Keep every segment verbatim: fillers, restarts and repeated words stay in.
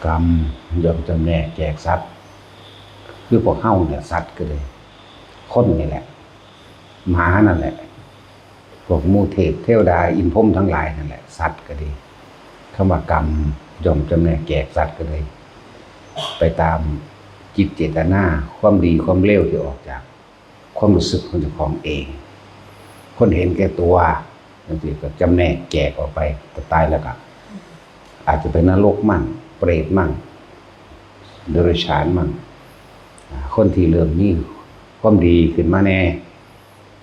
กรรมย่อมจำแนกแจกสัตว์ คือพวกเฮาเนี่ย สัตว์ก็ดี คนนี่แหละ หมานั่นแหละ พวกหมู่เทพเทวดาอินทร์พรหมทั้งหลายนั่นแหละ สัตว์ก็ดี คำว่ากรรมย่อมจำแนกแจกสัตว์ก็ดี ไปตามจิตเจตนา ความดีความเลวที่ออกจากความรู้สึกของเจ้าของเอง คนเห็นแก่ตัวจังซี้ก็จำแนกแจกออกไป ตายแล้วก็อาจจะไปนรกมั่ง เปรตมั่ง เดรัจฉานมั่ง อ่า คนที่เริ่มมีความดีขึ้นมาแน่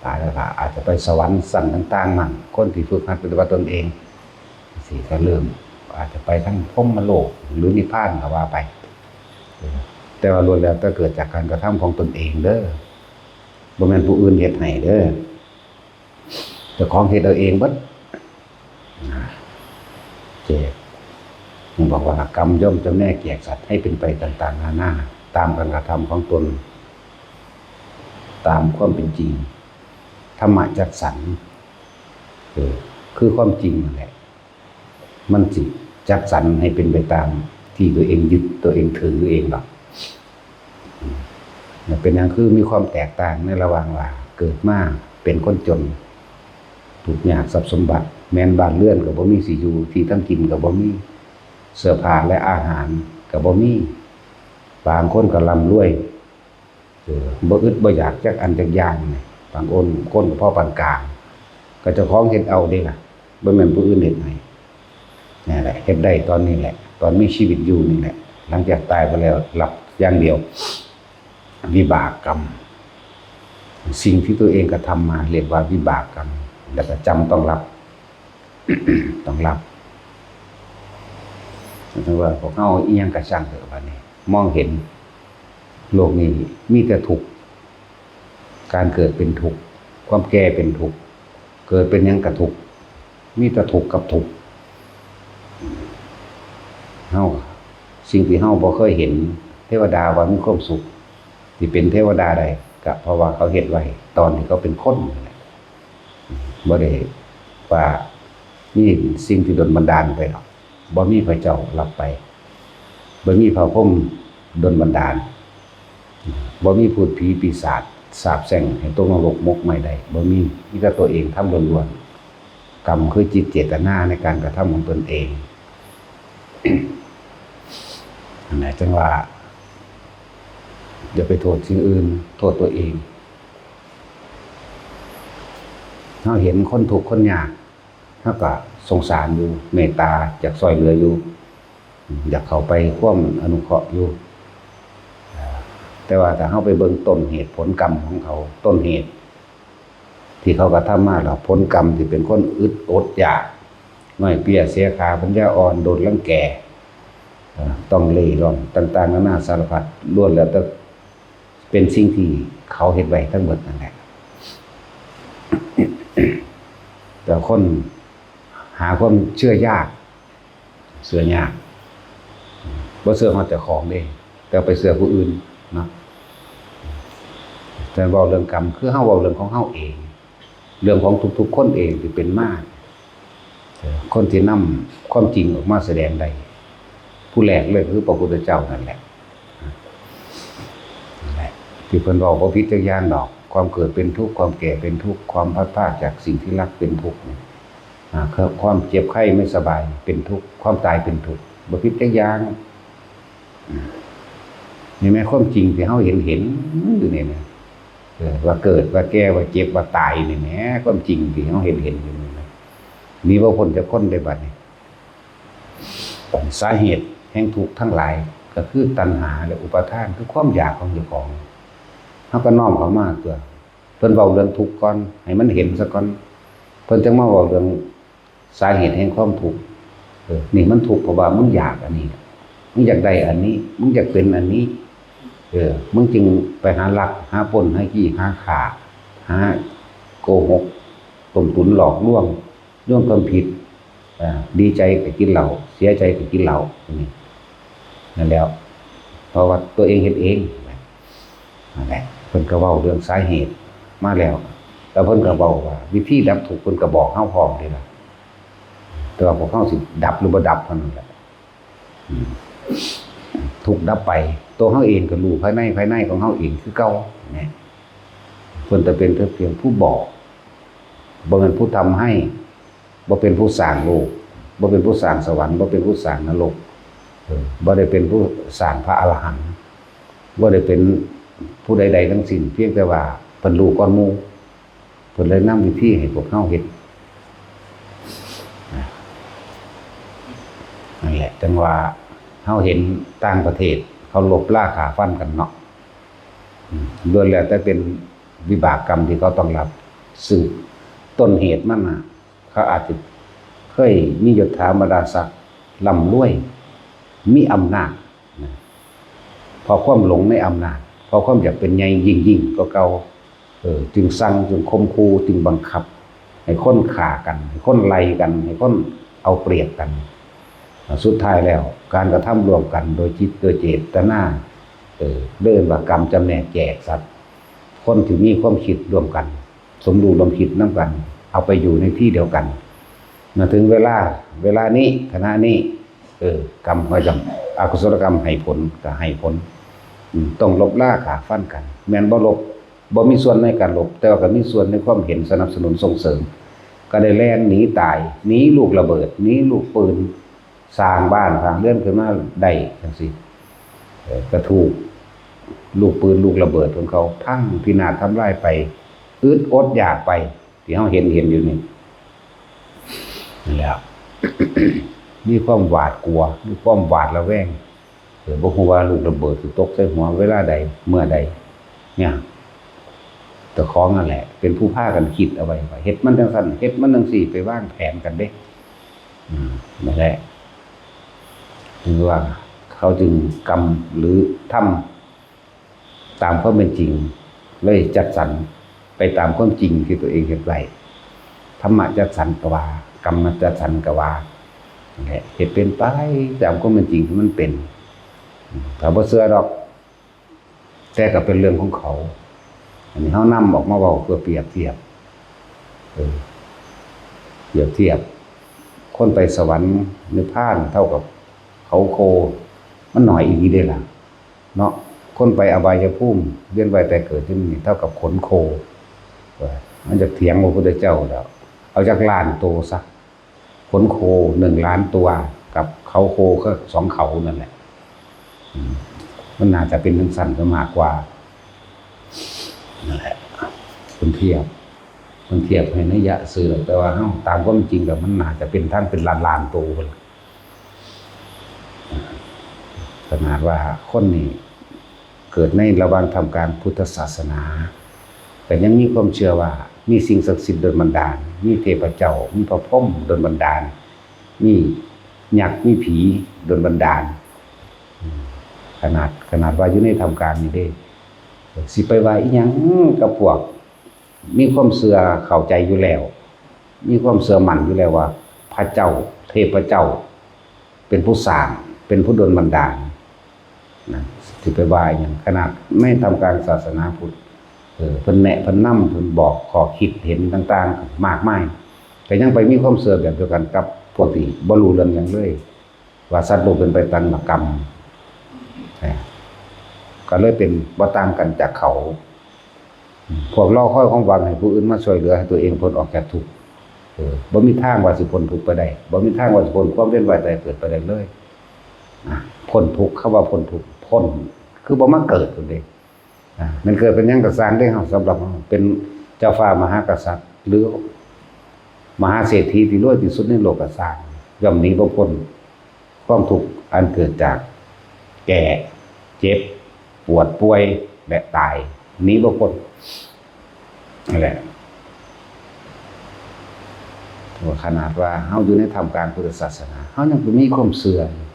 ตายแล้วก็อาจจะไปสวรรค์ชั้นต่างๆมั่ง คนที่ฝึกหัดปฏิบัติตนเอง สิก็เริ่ม อาจจะไปทั้งพรหมโลกหรือนิพพานก็ว่าไป แต่ว่าล้วนแล้วแต่เกิดจากการกระทำของตนเองเด้อ บ่แม่นผู้อื่นเฮ็ดให้เด้อ เจ้าของเฮ็ดเอาเองเบิด อ่า แจก ยังบอกว่ากรรมย่อมจำแนกแจกสัตว์ให้เป็นไปต่างๆนานา ตามการกระทำของตน ตามความเป็นจริง ธรรมะจัดสรร เออ คือความจริงนั่นแหละ มันสิจัดสรรให้เป็นไปตามที่ตัวเองยึด ตัวเองถือเองหรอก อืม เป็นหยังคือมีความแตกต่างในระหว่างว่าเกิดมาเป็นคนจน ทุกข์ยากทรัพย์สมบัติ แม้นบ้านเรือนก็บ่มีสิอยู่ ที่ทำกินก็บ่มี เสื้อผ้าและอาหารก็บ่มี บางคนก็ร่ำรวย เออ บ่อึดบ่อยากจักอันจักอย่างนี่ บางคน คนก็พอปานกลาง ก็เจ้าของเฮ็ดเอาเด้ล่ะ บ่แม่นผู้อื่นเฮ็ดให้ นี่แหละ เฮ็ดได้ตอนนี้แหละ ตอนมีชีวิตอยู่นี่แหละ หลังจากตายไปแล้วรับอย่างเดียว วิบากกรรม สิ่งที่ตัวเองกระทำมาเรียกว่าวิบากกรรม แล้วก็จำต้องรับ ต้องรับ ถึงว่าพวกเฮาอิหยังก็ช่างเถอะบัดนี้ มองเห็นโลกนี้มีแต่ทุกข์ การเกิดเป็นทุกข์ ความแก่เป็นทุกข์ เกิดเป็นหยังก็ทุกข์ มีแต่ทุกข์กับทุกข์ เฮา สิ่งที่เฮาบ่เคยเห็น เทวดาว่ามีความสุข ที่เป็นเทวดาได้ ก็เพราะว่าเขาเฮ็ดไว้ตอนที่เขาเป็นคนนั่นแหละ บ่ได้ว่ามีสิ่งที่ดลบันดาลไปหรอก บ่มีพระเจ้ารับไป บ่มีพระพรหมดลบันดาล บ่มีพูดผีปีศาจสาปแช่งให้ตกนรกหมกไหม้ได้ บ่มี มีแต่ตัวเองทำล้วนๆ กรรมคือจิตเจตนาในการกระทำของตนเอง นั่นแหละจังว่า อย่าไปโทษสิ่งอื่น โทษตัวเอง เฮาเห็นคนทุกข์คนยาก เฮาก็สงสารอยู่ เมตตา อยากซ่อยเหลืออยู่ อยากเข้าไปความอนุเคราะห์อยู่ แต่ว่าถ้าเฮาไปเบิ่งต้นเหตุผลกรรมของเขา ต้นเหตุ ที่เขากระทำมาแล้ว ผลกรรมที่เป็นคนอึดอดอยาก ง่อยเปลี้ยเสียขา ปัญญาอ่อน โดนรังแก เอ่อ ต้องเร่ร่อน ต่างๆนานาสารพัด ล้วนแล้วแต่เป็นสิ่งที่เขาเฮ็ดไว้ทั้งหมดนั่นแหละ แต่คนหาความเชื่อยาก เชื่อยาก บ่เชื่อฮอดเจ้าของเด้ แต่ไปเชื่อผู้อื่นเนาะ แต่เว้าเรื่องกรรม คือเฮาเว้าเรื่องของเฮาเอง เรื่องของทุกๆคนเองที่เป็นมา คนที่นำความจริงออกมาแสดงได้ ผู้แรกเลยคือพระพุทธเจ้านั่นแหละ นั่นแหละ ที่เพิ่นเว้าบ่ผิดจักอย่างดอก ความเกิดเป็นทุกข์ ความแก่เป็นทุกข์ ความพลัดพรากจากสิ่งที่รักเป็นทุกข์นี่ อ่า ความเจ็บไข้ไม่สบายเป็นทุกข์ ความตายเป็นทุกข์ บ่ผิดจักอย่าง อืม นี่แม่นความจริงที่เฮาเห็นเห็นอยู่นี่นะ เออ ว่าเกิด ว่าแก่ ว่าเจ็บ ว่าตายนี่แหม ความจริงที่เฮาเห็นเห็นอยู่นี่นะ หนีบ่พ้นจักคนเด้บัดนี้ สาเหตุแห่งทุกข์ทั้งหลายก็คือตัณหาและอุปาทาน คือความอยากของเจ้าของ เฮาก็น้อมเข้ามาตัว เพิ่นเว้าเรื่องทุกข์ก่อน ให้มันเห็นซะก่อน เพิ่นจั่งมาเว้าเรื่องสาเหตุแห่งความทุกข์ เออ นี่มันทุกข์เพราะว่ามึงอยากอันนี้ มึงอยากได้อันนี้ มึงอยากเป็นอันนี้ เออ มึงจึงไปหาลัก หาปล้น หาจี้ หาฆ่า หาโกหก ต้มตุ๋นหลอกลวง ร่วมความผิด อ่า ดีใจก็กินเหล้า เสียใจก็กินเหล้า นี่ นั่นแหละ เพราะว่าตัวเองเฮ็ดเอง นั่นแหละ เพิ่นก็เว้าเรื่องสาเหตุมาแล้ว แล้วเพิ่นก็เว้าว่าวิธีดับทุกข์ เพิ่นก็บอกเฮาพร้อมเด้ล่ะ แต่ว่าพวกเฮาสิดับหรือบ่ดับเท่านั้นแหละ อืม ทุกข์ดับไป ตัวเฮาเองก็รู้ภายใน ภายในของเฮาเองคือเก่า เนี่ย เพิ่นแต่เป็นเพียงผู้บอก บ่แม่นผู้ทำให้ บ่เป็นผู้สร้างโลก บ่เป็นผู้สร้างสวรรค์ บ่เป็นผู้สร้างนรก เออ บ่ได้เป็นผู้สร้างพระอรหันต์ บ่ได้เป็นผู้ใดๆทั้งสิ้น เพียงแต่ว่าเพิ่นรู้ก่อนหมู่ เพิ่นเลยนำวิธีให้พวกเฮาเฮ็ด นั่นแหละ จั่งว่าเฮาเห็นต่างประเทศเขาลบราฆ่าฟันกันเนาะ อืม ล้วนแล้วแต่เป็นวิบากกรรมที่เขาต้องรับ ซึ่งต้นเหตุมันน่ะ เขาอาจจะเคยมียศถาบรรดาศักดิ์ ร่ำรวย มีอำนาจนะ เพราะความหลงในอำนาจ เพราะความอยากเป็นใหญ่ยิ่งๆกว่าเก่า เออ จึงสั่ง จึงข่มขู่ จึงบังคับ ให้คนฆ่ากัน ให้คนไล่กัน ให้คนเอาเปรียบกัน อ่า สุดท้ายแล้ว การกระทำร่วมกันโดยจิต โดยเจตนา เออ เรียกว่ากรรมจำแนกแจกสัตว์ คนที่มีความคิดร่วมกัน สมรู้ร่วมคิดนำกัน เอาไปอยู่ในที่เดียวกัน มาถึงเวลา เวลานี้ ขณะนี้ เออ กรรมก็ย่อม อกุศลกรรมให้ผลก็ให้ผล อืม ต้องลบราฆ่าฟันกัน แม่นบ่ลบ บ่มีส่วนในการลบ แต่ว่าก็มีส่วนในความเห็นสนับสนุนส่งเสริม ก็ได้แล่นหนีตาย หนีลูกระเบิด หนีลูกปืน สร้างบ้านสร้างเรือนขึ้นมาได้จั่งซี้ เอ่อ ก็ถูกลูกปืนลูกระเบิดของเขาพังพินาศทำลายไป อึดอดอยากไป ที่เฮาเห็น เห็นอยู่นี่ นั่นแหละ มีความหวาดกลัว มีความหวาดระแวง เออ บ่ฮู้ว่าลูกระเบิดสิตกใส่หัวเวลาใด เมื่อใด เนี่ย เจ้าของนั่นแหละ เป็นผู้พากันคิดเอาไว้ว่า เฮ็ดมันจั่งซั้น เฮ็ดมันจั่งซี้ ไปวางแผนกันเด้ อืม นั่นแหละ คือว่าเขาจึงกรรมหรือทำตามความเป็นจริง เลยจัดสรรไปตามความจริงที่ตัวเองเฮ็ดไว้ ธรรมะจัดสรรก็ว่า กรรมจัดสรรก็ว่า นั่นแหละ เฮ็ดเป็นไปตามความเป็นจริงที่มันเป็น อืม ถ้าบ่เชื่อดอก แต่ก็เป็นเรื่องของเขา อันนี้เฮานำออกมาเว้าเพื่อเปรียบเทียบ เออ เปรียบเทียบ คนไปสวรรค์นิพพานเท่ากับเขาโค มันน้อยอีหลีเด้ล่ะ เนาะ คนไปอบายภูมิ เวียนว่ายตายเกิดอยู่นี่เท่ากับขนโค เออ มันจะเถียงพระพุทธเจ้าแล้ว เอาจักล้านโตซะ ขนโคหนึ่งล้านตัว กับเขาโคก็สองเขานั่นแหละ อืม มันน่าจะเป็นจั่งซั้นซะมากกว่า นั่นแหละ เพิ่นเทียบ เพิ่นเทียบให้นัยยะซื่อ แต่ว่าเฮาตามความจริงแล้วมันน่าจะเป็นทั้งเป็นล้านๆโตพุ้น ขนาดว่าคนนี่เกิดในระหว่างท่ามกลางพุทธศาสนา แต่ยังมีความเชื่อว่ามีสิ่งศักดิ์สิทธิ์ดลบันดาล มีเทพเจ้า มีพระพรหมดลบันดาล มียักษ์ มีผีดลบันดาล อืม ขนาด ขนาดว่าอยู่ในท่ามกลางนี่เด้ สิไปว่าอีหยังกับพวกมีความเชื่อเข้าใจอยู่แล้ว มีความเชื่อมั่นอยู่แล้วว่าพระเจ้า เทพเจ้า เป็นผู้สร้าง เป็นผู้ดลบันดาล นะ สิไปว่าอีหยัง ขนาดในท่ามกลางศาสนาพุทธ เออ เพิ่นแนะ เพิ่นนำ เพิ่นบอกข้อคิดเห็นต่างๆ มากมาย แต่ยังไปมีความเชื่อแบบเดียวกันกับพวกที่บ่รู้เรื่องหยังเลย ว่าสัตว์โลกเป็นไปตามกรรม นะ ก็เลยเป็นบ่ต่างกันจากเขา พวกรอคอยความหวังให้ผู้อื่นมาช่วยเหลือให้ตัวเองพ้นออกจากทุกข์ เออ บ่มีทางว่าสิพ้นทุกข์ไปได้ บ่มีทางว่าสิพ้นความเวียนว่ายตายเกิดไปได้เลย อ่ะ พ้นทุกข์ คำว่าพ้นทุกข์ พ้น คือบ่มาเกิดพุ้นเด้ อ่ะ มันเกิดเป็นหยังก็ซ่างเด้เฮา สำหรับเฮาเป็นเจ้าฟ้ามหากษัตริย์ หรือมหาเศรษฐีที่รวยที่สุดในโลกก็ซ่าง ย่อมหนีบ่พ้น ความทุกข์อันเกิดจากแก่ เจ็บ ปวดป่วย และตาย หนีบ่พ้น นั่นแหละ ว่าขนาดว่าเฮาอยู่ในท่ามกลางพุทธศาสนา เฮายังมีความเชื่ออยู่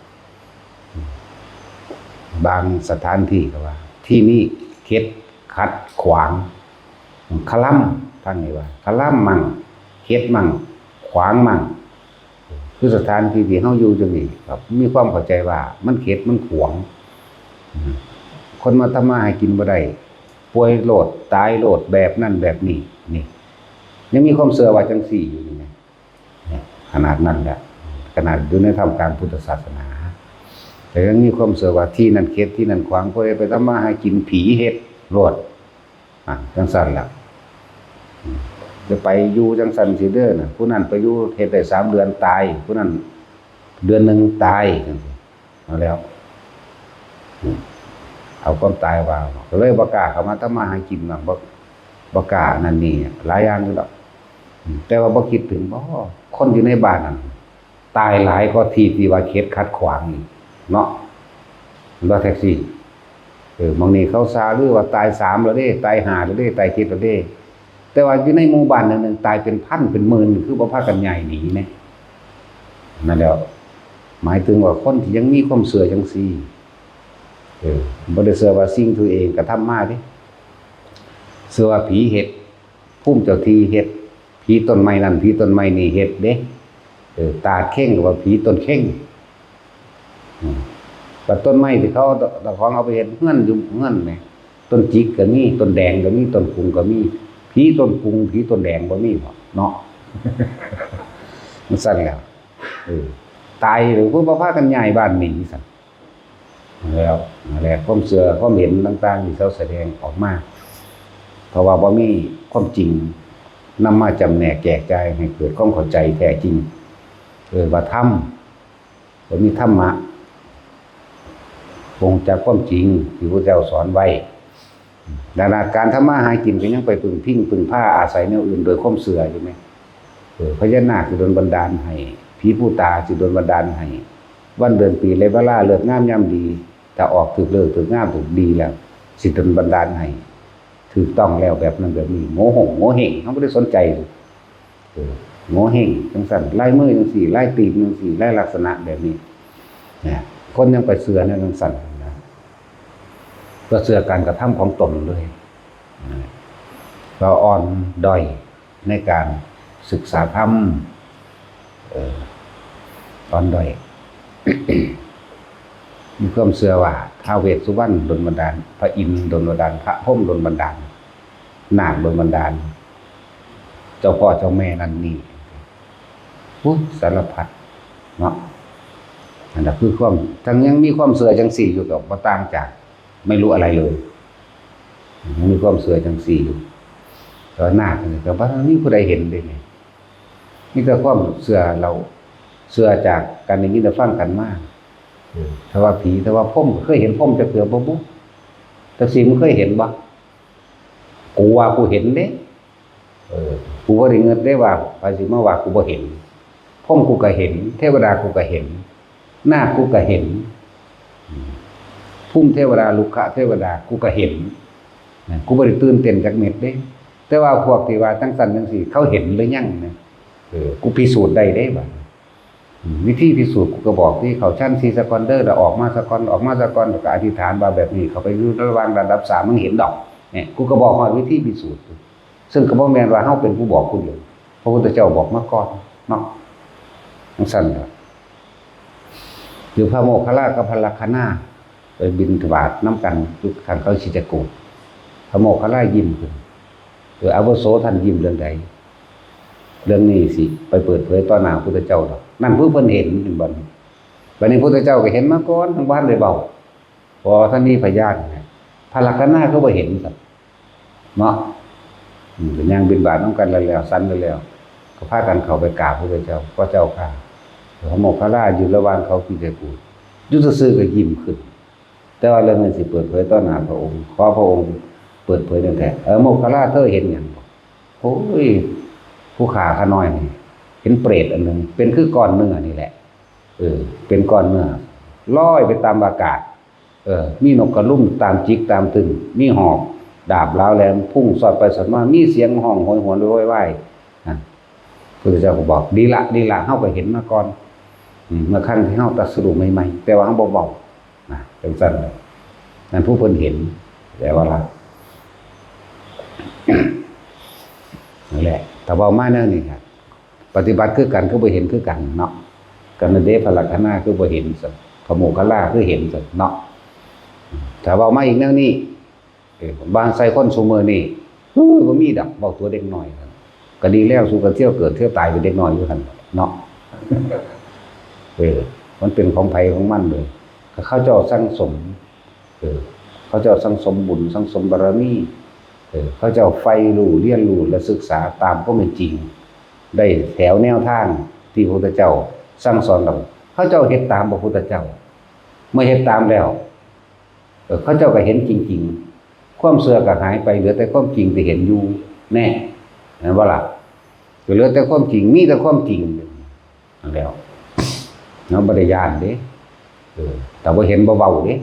บางสถานที่ก็ว่า ที่นี่เข็ดขัดขวาง คะลำ ทางนี้ว่า คะลำมั่ง เข็ดมั่ง ขวางมั่ง คือสถานที่ที่เฮาอยู่จั่งนี้ ครับ มีความเข้าใจว่ามันเข็ดมันขวาง อืม คนมาทำมาหากินบ่ได้ ป่วยโลด ตายโลด แบบนั้นแบบนี้ นี่ ยังมีความเชื่อว่าจั่งซี้อยู่นี่ไง เนี่ย ขนาดนั้นแหละ ขนาดอยู่ในท่ามกลางพุทธศาสนา แต่ยังมีความเชื่อว่าที่นั่นเขตที่นั่นขวาง ผู้ใดไปทำมาหากิน ผีเฮ็ดโลด อ่ะ จังซั่นล่ะ อืม จะไปอยู่จังซั่นสิเด้อน่ะ ผู้นั้นไปอยู่เฮ็ดได้สามเดือนตาย ผู้นั้นเดือนหนึ่งตายจังซี้ เอาแล้ว อืม เอาความตายว่า ก็เลยบ่กล้าเข้ามาทำมาหากินนะ บ่ บ่กล้านั่นนี่ หลายอย่างอยู่ดอก อืม แต่ว่าบ่คิดถึงบ่ คนอยู่ในบ้านนั่น ตายหลายกว่าที่ที่ว่าเขตขัดขวางอีกเนาะ รถแท็กซี่ เออ บางนี้เขาซาลือว่าตายสามแล้วเด้ ตายห้าแล้วเด้ ตายเจ็ดแล้วเด้ แต่ว่าอยู่ในหมู่บ้านหนึ่งๆ ตายเป็นพันเป็นหมื่น คือบ่พากันย้ายหนีเนี่ย นั่นแหละ หมายถึงว่าคนที่ยังมีความเชื่อจังซี่ เออ บ่ได้เชื่อว่าสิ่งที่ตัวเองกระทำมาเด้ เชื่อว่าผีเฮ็ด ภูมิเจ้าที่เฮ็ด ผีต้นไม้นั่น ผีต้นไม้นี่เฮ็ดเด้ เออ ตาเข่งก็ว่าผีต้นเข่ง อืม บัดต้นไม้ที่เขาเจ้าของเอาไปเฮ็ดเฮือนอยู่เฮือนแหม ต้นจิกก็มี ต้นแดงก็มี ต้นกุงก็มี ผีต้นกุง ผีต้นแดงบ่มีบ่เนาะ มันซั่นแหล้ว เออ ตายแล้วเพิ่นบ่พากันย้ายบ้านหนีซั่น แล้วนั่นแหละ ความเชื่อความเห็นต่างๆที่เขาแสดงออกมา เพราะว่าบ่มีความจริงนำมาจำแนกแจกจ่ายให้เกิดความเข้าใจแท้จริง เออ ว่าธรรม บ่มีธรรมะ บ่รู้จักความจริงที่พระเจ้าสอนไว้ ดังนั้นการทำมาหากินก็ยังไปพึ่งพิงพึ่งพาอาศัยแนวอื่นโดยความเชื่ออยู่แหม เออ พญานาคสิดลบันดาลให้ ผีปู่ตาสิดลบันดาลให้ วันเดือนปีและเวลาฤกษ์งามยามดี ถ้าออกถืกฤกษ์ถืกงามถืกดีแล้ว สิดลบันดาลให้ ถูกต้องแล้วแบบนั้นแบบนี้ โงเห้ง โงเห้ง เฮาบ่ได้สนใจ เออ โงเห้งจังซั่น ลายมือจังซี่ ลายตีนจังซี่ ลายลักษณะแบบนี้ เนี่ย คนยังไปเชื่อในจังซั่นนะ ก็เชื่อการกระทำของตนเลยนะ ก็อ่อนด้อยในการศึกษาธรรม เออ อ่อนด้อย มีความเชื่อว่าท้าวเวสสุวรรณดลบันดาล พระอินทร์ดลบันดาล พระพรหมดลบันดาล นาคดลบันดาล เจ้าพ่อเจ้าแม่นั่นนี่ อุ๊ย สารพัดเนาะ อันนั้นคือความ ทั้งยังมีความเชื่อจังซี่อยู่ก็บ่ต่างจากไม่รู้อะไรเลย ยังมีความเชื่อจังซี่อยู่ แต่ว่านาคนี่ก็บ่มีผู้ใดเห็นเด้นี่ มีแต่ความเชื่อเรา เชื่อจากการได้ยินได้ฟังกันมา เออ ถ้าว่าผี ถ้าว่าพรหม เคยเห็นพรหมจักเทื่อบ่บุ จักสิ มึงเคยเห็นบ่ กูว่ากูเห็นเด้ เออ กูบ่ได้เงิดเด้ว่า ไผสิมาว่ากูบ่เห็น พรหมกูก็เห็น เทวดากูก็เห็น นาคกูก็เห็น อืม ภูมิเทวดา รุกขเทวดา กูก็เห็น นะ กูบ่ได้ตื่นเต้นจักเม็ดเด้ แต่ว่าพวกที่ว่าจังซั่นจังซี่ เขาเห็นหรือยังนะ เออ กูพิสูจน์ได้เด้บัดนี้ อืม วิธีพิสูจน์กูก็บอกที่เข้าฌานสี่ซะก่อนเด้อ แล้วออกมาซะก่อน ออกมาซะก่อน แล้วก็อธิษฐานว่าแบบนี้ เข้าไปอยู่ระหว่างระดับสาม มึงเห็นดอก เนี่ย กูก็บอกฮอดวิธีพิสูจน์ ซึ่งก็บ่แม่นว่าเฮาเป็นผู้บอกผู้เดียว พระพุทธเจ้าบอกมาก่อนเนาะ จังซั่นล่ะ หรือพระโมคคัลลากับพระลักขณาไปบิณฑบาตนำกันอยู่ข้างเขาคิจกูฏ พระโมคคัลลายิ้มขึ้น เออ อาวุโส ท่านยิ้มเรื่องใด เรื่องนี้สิไปเปิดเผยต่อหน้าพุทธเจ้าดอก นั่นผู้เพิ่นเห็น เห็นบ่ บัดนี้พุทธเจ้าก็เห็นมาก่อน ทั้งบ่ทันได้เว้า เพราะท่านมีพยานไง พระลักขณาก็บ่เห็นครับ เนาะ อืม ก็ย่างบิณฑบาตนำกันแล้ว แล้ว ฉันแล้ว ก็พากันเข้าไปกราบพระเจ้า พระเจ้าข้า พระโมคคัลลาอยู่ระหว่างเขาคิจกูฏ อยู่ซื่อๆก็ยิ้มขึ้น แต่ว่าเรื่องนี้สิเปิดเผยต่อหน้าพระองค์ ขอพระองค์เปิดเผยแน่แท้ เออ โมคคัลลา เธอเห็นหยังบ่ โอ้ย ผู้ข้าข้าน้อยนี่ เห็นเปรตอันหนึ่ง เป็นคือก้อนเนื้อนี่แหละ เออ เป็นก้อนเนื้อ ลอยไปตามอากาศ เออ มีนกกระรุมตามจิกตามตึง มีหอกดาบหลาวแหลมพุ่งสอดไปสอดมา มีเสียงฮ้องโหยหวนโวยวาย นั่น พุทธเจ้าก็บอก ดีละ ดีละ เฮาก็เห็นมาก่อน อืม เมื่อครั้งที่เฮาตรัสรู้ใหม่ๆ แต่ว่าเฮาบ่เว้า นะ จังซั่น นั่นผู้เพิ่นเห็น แต่ว่าละ นั่นแหละ ถ้าเว้ามาแนวนี้ครับ ปฏิบัติคือกันคือบ่เห็นคือกันเนาะ กันนั่นเด้ พระลักขณาคือบ่เห็นซั่น พระโมคคัลลาคือเห็นซั่นเนาะ ถ้าเว้ามาอีกแนวนี้ เออ บางใส่คนซุมื้อนี้ เฮ้ย บ่มีดอก เว้าตัวเด็กน้อยครับ ก็ดีแล้ว สู้กันเที่ยวเกิดเที่ยวตายเป็นเด็กน้อยอยู่หั่นเนาะ เออ มันเป็นของไผของมันเลย ก็เขาเจ้าสั่งสม เออ เขาเจ้าสั่งสมบุญ สั่งสมบารมี เออ เขาเจ้าใฝ่รู้ เรียนรู้ และศึกษาตามความเป็นจริง ได้แถวแนวทางที่พระพุทธเจ้าสั่งสอนเรา เขาเจ้าเฮ็ดตามพระพุทธเจ้า เมื่อเฮ็ดตามแล้ว เออ เขาเจ้าก็เห็นจริงๆ ความเชื่อก็หายไป เหลือแต่ความจริงที่เห็นอยู่ แน่ เห็นบ่ล่ะ? ก็เหลือแต่ความจริง มีแต่ความจริง นั่นแหล้ว เฮาบ่ได้ย้านเด้ เออ แต่ว่าเห็นบ่เว้าเด้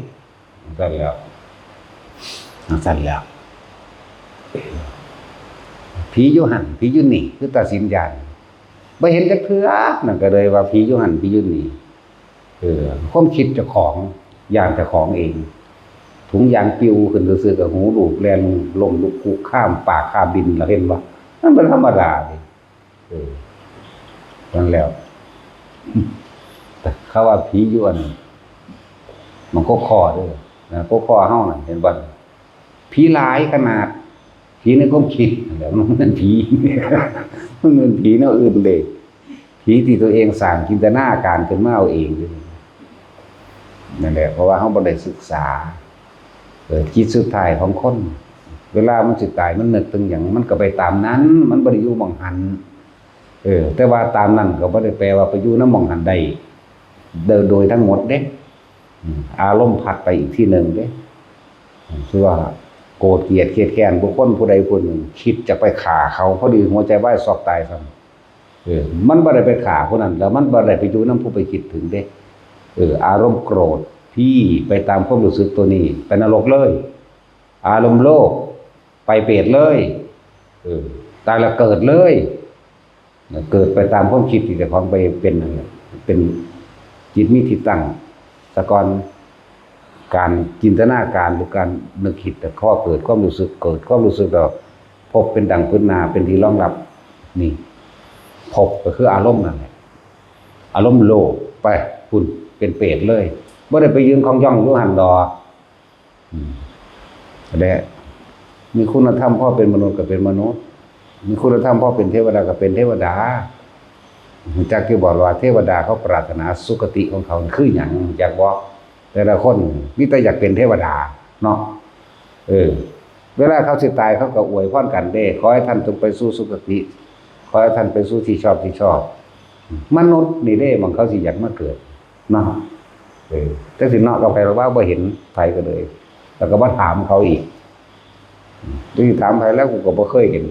จั่งซั่นแหล้ว จั่งซั่นแหล้ว ผีอยู่หั่น ผีอยู่นี่ คือตัดสินย้าน บ่เห็นจักเทื่อ นั่นก็เลยว่าผีอยู่หั่น ผีอยู่นี่ เออ ความคิดเจ้าของ ย้านเจ้าของเอง ถุงยางปิวขึ้นซื่อๆ ก็หูลูบ แล่นล้มลุกคลุกคลาน ปากคาบบิน แล้วเห็นบ่ มันเป็นธรรมดาเด้ เออ นั่นแหล้ว แต่เขาว่าผีอยู่อัน มันก็คอเด้อ นะ ก็คอเฮานั่น เห็นบ่ ผีหลายขนาด ผีในความคิดนั่นแหละ มันเป็นผี มันเป็นผีแนวอื่นเด้ ผีที่ตัวเองสร้างจินตนาการขึ้นมาเอาเองเด้ นั่นแหละ เพราะว่าเฮาบ่ได้ศึกษา เออ จิตสุดท้ายของคน เวลามันสิตาย มันนึกถึงหยัง มันก็ไปตามนั้น มันบ่ได้อยู่หม่องหั้น เออ แต่ว่าตามนั้นก็บ่ได้แปลว่าไปอยู่นำหม่องหั้นได้ โดย โดยทั้งหมดเด้ อืม อารมณ์พัดไปอีกที่หนึ่งเด้ อืม คือว่าโกรธเกลียดเคียดแค้นบุคคลผู้ใดผู้หนึ่ง คิดจะไปฆ่าเขา พอดีหัวใจวายช็อกตายซ้ำ เออ มันบ่ได้ไปฆ่าผู้นั้น แล้วมันบ่ได้ไปอยู่นำผู้ไปคิดถึงเด้ เออ อารมณ์โกรธ พี่ไปตามความรู้สึกตัวนี้ ไปนรกเลย อารมณ์โลภ ไปเปรตเลย เออ ตายแล้วเกิดเลย เกิดไปตามความคิดที่เจ้าของไปเป็นนั่นแหละ เป็นจิตมีที่ตั้งซะก่อน การจินตนาการหรือการนึกคิด แต่พอเกิดความรู้สึก เกิดความรู้สึกแล้ว ภพเป็นดั่งพื้นนา เป็นที่รองรับ นี่ ภพก็คืออารมณ์นั่นแหละ อารมณ์โลภ ไปพุ้น เป็นเปรตเลย บ่ได้ไปยืนคองย่องอยู่หั่นดอก อืม และมีคุณธรรมพอเป็นมนุษย์ก็เป็นมนุษย์ มีคุณธรรมพอเป็นเทวดาก็เป็นเทวดา รู้จักที่บอกว่าเทวดาเขาปรารถนาสุคติของเขาคือหยัง รู้จักบ่? แต่ละคนมีแต่อยากเป็นเทวดาเนาะ เออ เวลาเขาสิตายเขาก็อวยพรกันเด้ ขอให้ท่านจงไปสู่สุคติ ขอให้ท่านไปสู่ที่ชอบที่ชอบ มนุษย์นี่เด้ หม่องเขาสิอยากมาเกิดเนาะ เออ จักสิเนาะกับไผหรอกว่าบ่เห็นไผก็เลย แล้วก็บ่ถามเขาอีก จักสิถามไผแล้ว กูก็บ่เคยเห็น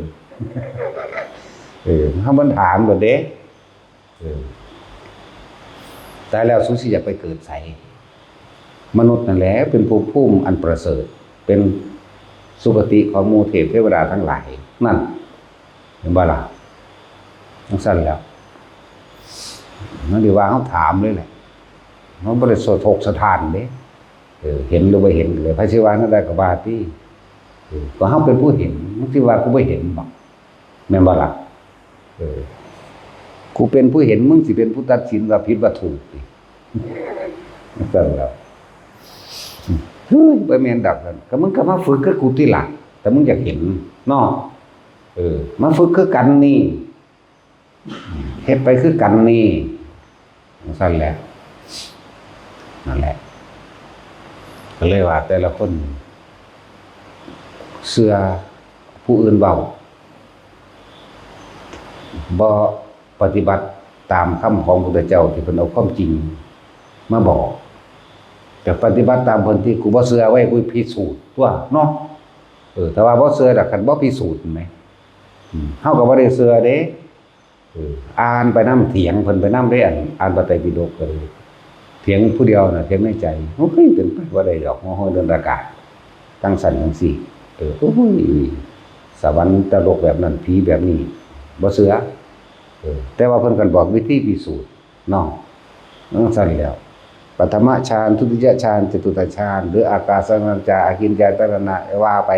เออ ถ้ามันถามโลดเด้ เออ ตายแล้วสูสิอยากไปเกิดไส มนุษย์นั่นแหละเป็นภพภูมิอันประเสริฐ เป็นสุคติของหมู่เทพเทวดาทั้งหลาย นั่น เห็นบ่ล่ะ? จั่งซั้นแหล้ว มันสิว่าเฮาถามเลยแหละ มันบ่ได้สะทกสะท้านเด้ เออ เห็นหรือบ่เห็นเลย ไผสิว่าแนวใดก็ว่าติ เออ ก็เฮาเป็นผู้เห็น มึงสิว่ากูบ่เห็นบ่ แม่นบ่ล่ะ? เออ กูเป็นผู้เห็น มึงสิเป็นผู้ตัดสินว่าผิดว่าถูกติ จั่งซั้นแหล้ว เฮ้ย บ่แม่นดอก ก็มึงก็มาฝึกคือกูติล่ะ แต่มึงอยากเห็นเนาะ เออ มาฝึกคือกันนี่ เฮ็ดไปคือกันนี่ จั่งซั้นแหละ นั่นแหละ ก็เลยว่าแต่ละคน เชื่อผู้อื่นเว้า บ่ปฏิบัติตามคำของพระพุทธเจ้าที่เพิ่นเอาความจริงมาบอก แต่ปฏิบัติตามเพิ่นที่ กูบ่เชื่อเว้ย กูพิสูจน์ตั๊วเนาะ เออ แต่ว่าบ่เชื่อดอก คันบ่พิสูจน์แหม อืม เฮาก็บ่ได้เชื่อเด้ เออ อ่านไปนำ เถียงเพิ่นไปนำเด้ อ่าน อ่านพระไตรปิฎกก็เลย เถียงผู้เดียวน่ะ เถียงในใจ โอ้ย เป็นไปบ่ได้ดอก หัวห้อยเดินอากาศ จั่งซั้นจั่งซี้ เออ โอ้ย สวรรค์นรกแบบนั้น ผีแบบนี้ บ่เชื่อ เออ แต่ว่าเพิ่นก็บอกวิธีพิสูจน์เนาะ จั่งซั้นแหล้ว ปฐมฌาน ทุติยฌาน จตุตถฌาน หรืออากาสานัญจา อากิญจายตนะ ว่าไป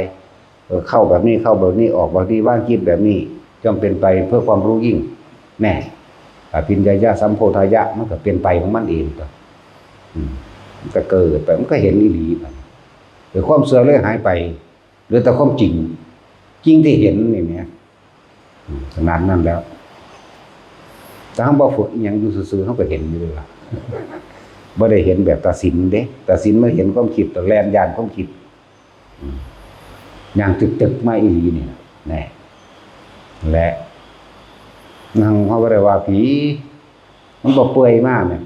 เออ เข้าแบบนี้ เข้าแบบนี้ ออกแบบนี้ วางจิตแบบนี้ ย่อมเป็นไปเพื่อความรู้ยิ่ง แน่ อภิญญายะ สัมโพธายะ มันก็เป็นไปของมันเองตั๊ว อืม มันก็เกิดไป มันก็เห็นอีหลีบัดนี้ เออ ความเชื่อเลยหายไป เหลือแต่ความจริง จริงที่เห็นนี่แหม อืม ขนาดนั้นแล้ว ถ้าเราบ่ฝึกอีหยังอยู่ซื่อๆ เราก็เห็นอยู่เลยว่า บ่ได้เห็นแบบตาสินเด้ ตาสินมันเห็นความคิด แต่แล่นย่านความคิด อืม ย่างตึกๆ มาอีหลีนี่นะ แน่ และ นั่งเขาบ่ได้ว่าผี มันบ่เปื่อยมากเนี่ย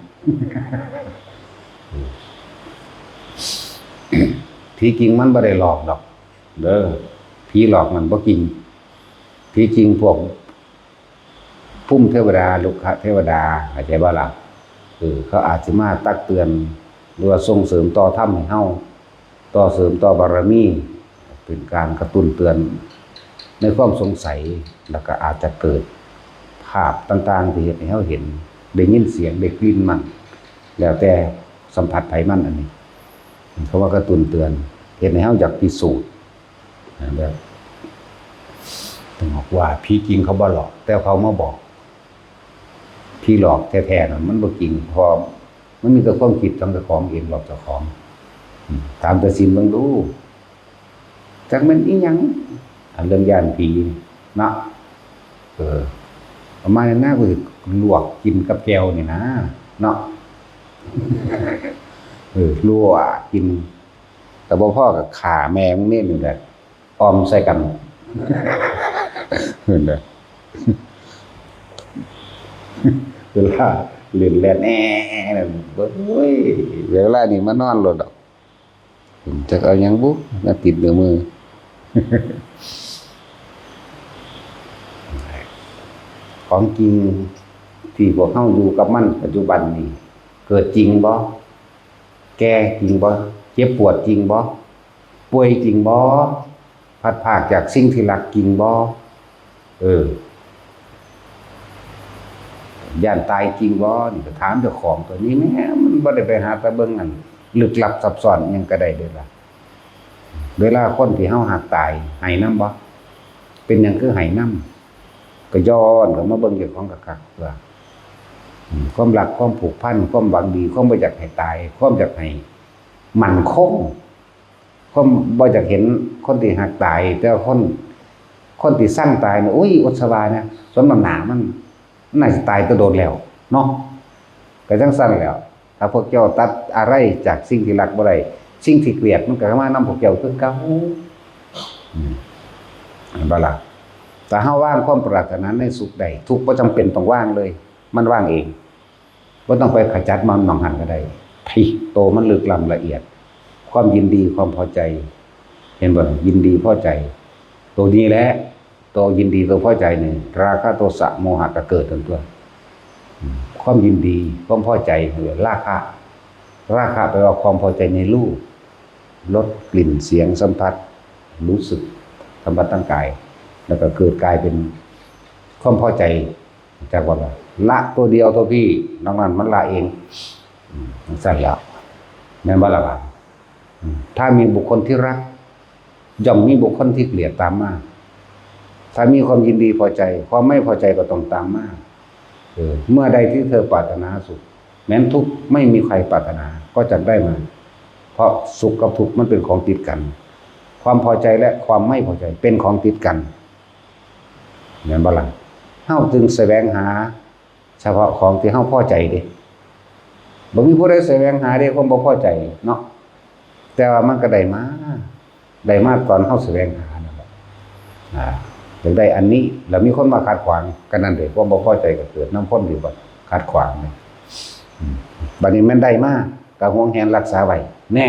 ผีจริงมันบ่ได้หลอกดอก เด้อ ผีหลอกมันบ่จริง ผีจริงพวก ภูมิเทวดา รุกขเทวดา เข้าใจบ่ล่ะ เออ เขาอาจสิมาตักเตือน หรือว่าส่งเสริมต่อธรรมให้เฮา ต่อเสริมต่อบารมี เป็นการกระตุ้นเตือนในความสงสัย แล้วก็อาจจะเกิดภาพต่างๆ ที่เฮ็ดให้เฮาเห็น ได้ยินเสียง ได้กลิ่นมัน แล้วแต่สัมผัสไผมันอันนี้ เขาว่ากระตุ้นเตือน เฮ็ดให้เฮาอยากพิสูจน์ นะ แบบ ต้องบอกว่าผีจริงเขาบ่หลอก แต่เขามาบอก ผีหลอกแท้ๆ น่ะ มันบ่จริง เพราะมันมีแต่ความคิดของเจ้าของเองหลอกเจ้าของ อืม ถามตาสินเบิ่งดู จักแม่นอีหยัง อันเรื่องย้านผีเนาะ เออ ประมาณนั้นนะ กูสิลวกกินกับแจ่วนี่นะ เนาะ เออ ลวกกิน แต่บ่พอก็ฆ่าแม่มึงนี่นี่แหละ ออมใส่กัน เห็นบ่ เวลาเล่นแล่นแอ่นั่น โอ้ย เวลานี้มานอนโลดดอก จักเอาหยังบุ มาติดอยู่มือ ของจริงที่พวกเฮาอยู่กับมันปัจจุบันนี่ เกิดจริงบ่ แก่จริงบ่ เจ็บปวดจริงบ่ ป่วยจริงบ่ พลัดพรากจากสิ่งที่รักจริงบ่ เออ ย้านตายจริงบ่ นี่ก็ถามเจ้าของตัวนี้แหม มันบ่ได้ไปหาแต่เบิ่งอันลึกลับซับซ้อนอิหยังก็ได้เด้อล่ะ เวลาคนที่เฮาฮักตาย ไห้นำบ่ เป็นหยังคือไห้นำ ก็ย้อนกลับมาเบิ่งเจ้าของคักๆ ว่า อืม ความรัก ความผูกพัน ความหวังดี ความบ่อยากให้ตาย ความอยากให้มั่นคง ความบ่อยากเห็นคนที่ฮักตาย แต่ว่าคน คนที่ซังตายเนี่ย อุ้ย อดสบายนะ สมน้ำหน้ามัน มันน่าสิตายแต่โดนแล้ว เนาะ ก็จั่งซั้นแหล้ว ถ้าพวกเจ้าตัดอะไรจากสิ่งที่รักบ่ได้ สิ่งที่เกลียดมันก็มานำพวกเจ้าคือเก่า อืม เห็นบ่ล่ะ ถ้าเฮาวางความปรารถนาในสุขได้ ทุกข์บ่จำเป็นต้องวางเลย มันวางเอง บ่ต้องไปขจัดมันหม่องหั้นก็ได้ ที่โตมันลึกล้ำละเอียด ความยินดีความพอใจ เห็นบ่ล่ะ ยินดีพอใจ ตัวนี้แหละ ตัวยินดีตัวพอใจนี่ ราคะโทสะโมหะก็เกิดขึ้นตัว อืม ความยินดี ความพอใจ เรียกราคะ ราคะแปลว่าความพอใจในรูป รส กลิ่น เสียง สัมผัส รู้สึก สัมผัสทางกาย แล้วก็เกิดกลายเป็นความพอใจ จากว่าละตัวเดียวตัวพี่ นอกนั้นมันละเอง อืม จั่งซั้นแหล้ว แม่นบ่ล่ะบาด อืม ถ้ามีบุคคลที่รัก ย่อมมีบุคคลที่เกลียดตามมา ถ้ามีความยินดีพอใจ ความไม่พอใจก็ต้องตามมา เออ เมื่อใดที่เธอปรารถนาสุข แม้นทุกข์ไม่มีใครปรารถนา ก็จักได้มา เพราะสุขกับทุกข์มันเป็นของติดกัน ความพอใจและความไม่พอใจเป็นของติดกัน แม่นบ่ล่ะ เฮาจึงแสวงหา เฉพาะของที่เฮาพอใจเด้ บ่มีผู้ใดแสวงหาเด้ความบ่พอใจเนาะ แต่ว่ามันก็ได้มา ได้มาตอนเฮาแสวงหานั่นแหละ อ่า อยากได้อันนี้ แล้วมีคนมาขัดขวาง ก็นั่นเด้ ความบ่พอใจก็เกิดนำคนที่ว่าขัดขวางนี่ อืม บัดนี้แม่นได้มา ก็หวงแหนรักษาไว้ แน่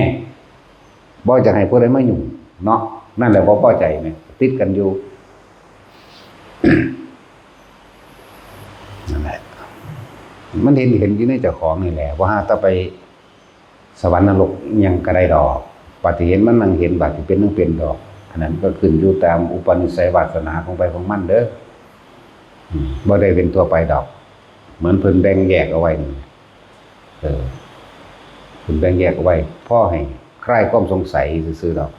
บ่อยากให้ผู้ใดมายุ่งเนาะ นั่นแหละบ่พอใจเนี่ย ติดกันอยู่ นั่นแหละ มันเห็น เห็นอยู่ในเจ้าของนี่แหละ บ่หาแต่ไปสวรรค์นรกอิหยังก็ได้ดอก บัดที่เห็นมันนั่งเห็น บัดที่เป็นนั่งเป็นดอก อันนั้นก็ขึ้นอยู่ตามอุปนิสัยวาสนาของไผของมันเด้อ อืม บ่ได้เป็นทั่วไปดอก เหมือนเพิ่นแบ่งแยกเอาไว้นี่ เออ เพิ่นแบ่งแยกเอาไว้ พอให้คลายความสงสัยซื่อๆดอก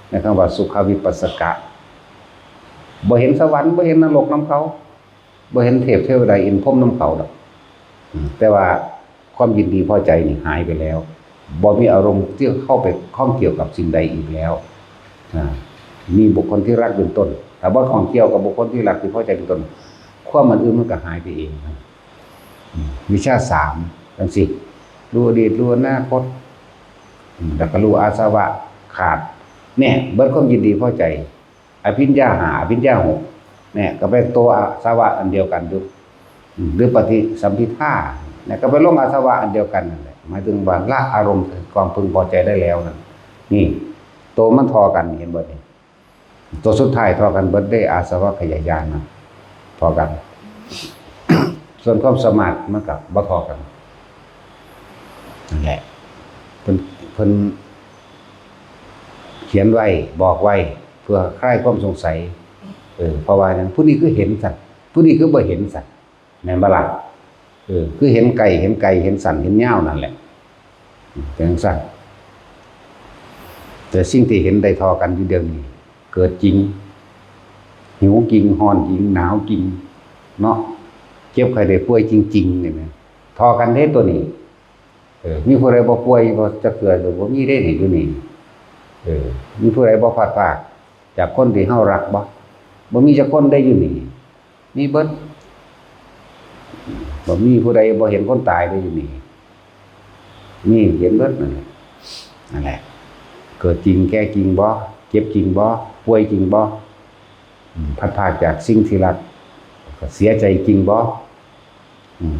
ในคำว่าสุขวิปัสสกะ บ่เห็นสวรรค์ บ่เห็นนรกนำเขา บ่เห็นเทพเทวดาอินทร์พรหมนำเขาดอก อืม แต่ว่าความยินดีพอใจนี่หายไปแล้ว บ่มีอารมณ์ที่เข้าไปข้องเกี่ยวกับสิ่งใดอีกแล้ว อ่า มีบุคคลที่รักเป็นต้น ถ้าบ่ข้องเกี่ยวกับบุคคลที่รักที่พอใจเป็นต้น ความอันอื่นมันก็หายไปเองนะ วิชาสามจังซี่ รู้อดีต รู้อนาคต อืม แล้วก็รู้อาสวะขาด เนี่ย เบิดความยินดีพอใจ อภิญญาห้า อภิญญาหก เนี่ย ก็เป็นตัวอาสวะอันเดียวกันอยู่ อืม หรือปฏิสัมภิทา เนี่ย ก็ไปลงอาสวะอันเดียวกันนั่นแหละ หมายถึงว่าละอารมณ์ความพึงพอใจได้แล้วนั่น นี่ ตัวมันทอกัน เห็นบ่นี่ ตัวสุดท้ายทอกันเบิดเด้ อาสวัคคยายานนะ ทอกัน ส่วนความสามารถมันก็บ่ทอกัน นั่นแหละ เพิ่น เพิ่นเขียนไว้ บอกไว้ เพื่อคลายความสงสัย เออ เพราะว่าหยัง ผู้นี้คือเห็นซั่น ผู้นี้คือบ่เห็นซั่น แม่นบ่ล่ะ เออ คือเห็นไกล เห็นไกล เห็นสั้น เห็นยาวนั่นแหละ เป็นจั่งซั่น แต่สิ่งที่เห็นได้ทอกันอยู่เดี๋ยวนี้ เกิดจริง หิวจริง ฮ้อนจริง หนาวจริง เนาะ เจ็บไข้ได้ป่วยจริงๆ นี่นะ ทอกันเด้ตัวนี้ เออ มีผู้ใดบ่ป่วยบ่จักเทื่อ บ่มีเด้นี่อยู่นี่ เออ มีผู้ใดบ่พลัดพรากจากคนที่เฮารักบ่ บ่มีจักคนได้อยู่นี่ มีเบิด บ่มีผู้ใดบ่เห็นคนตายได้อยู่นี่ มีเห็นเบิดนั่นแหละ นั่นแหละ เกิดจริง แก่จริงบ่ เจ็บจริงบ่ ป่วยจริงบ่ อืม พลัดพรากจากสิ่งที่รัก ก็เสียใจจริงบ่ อืม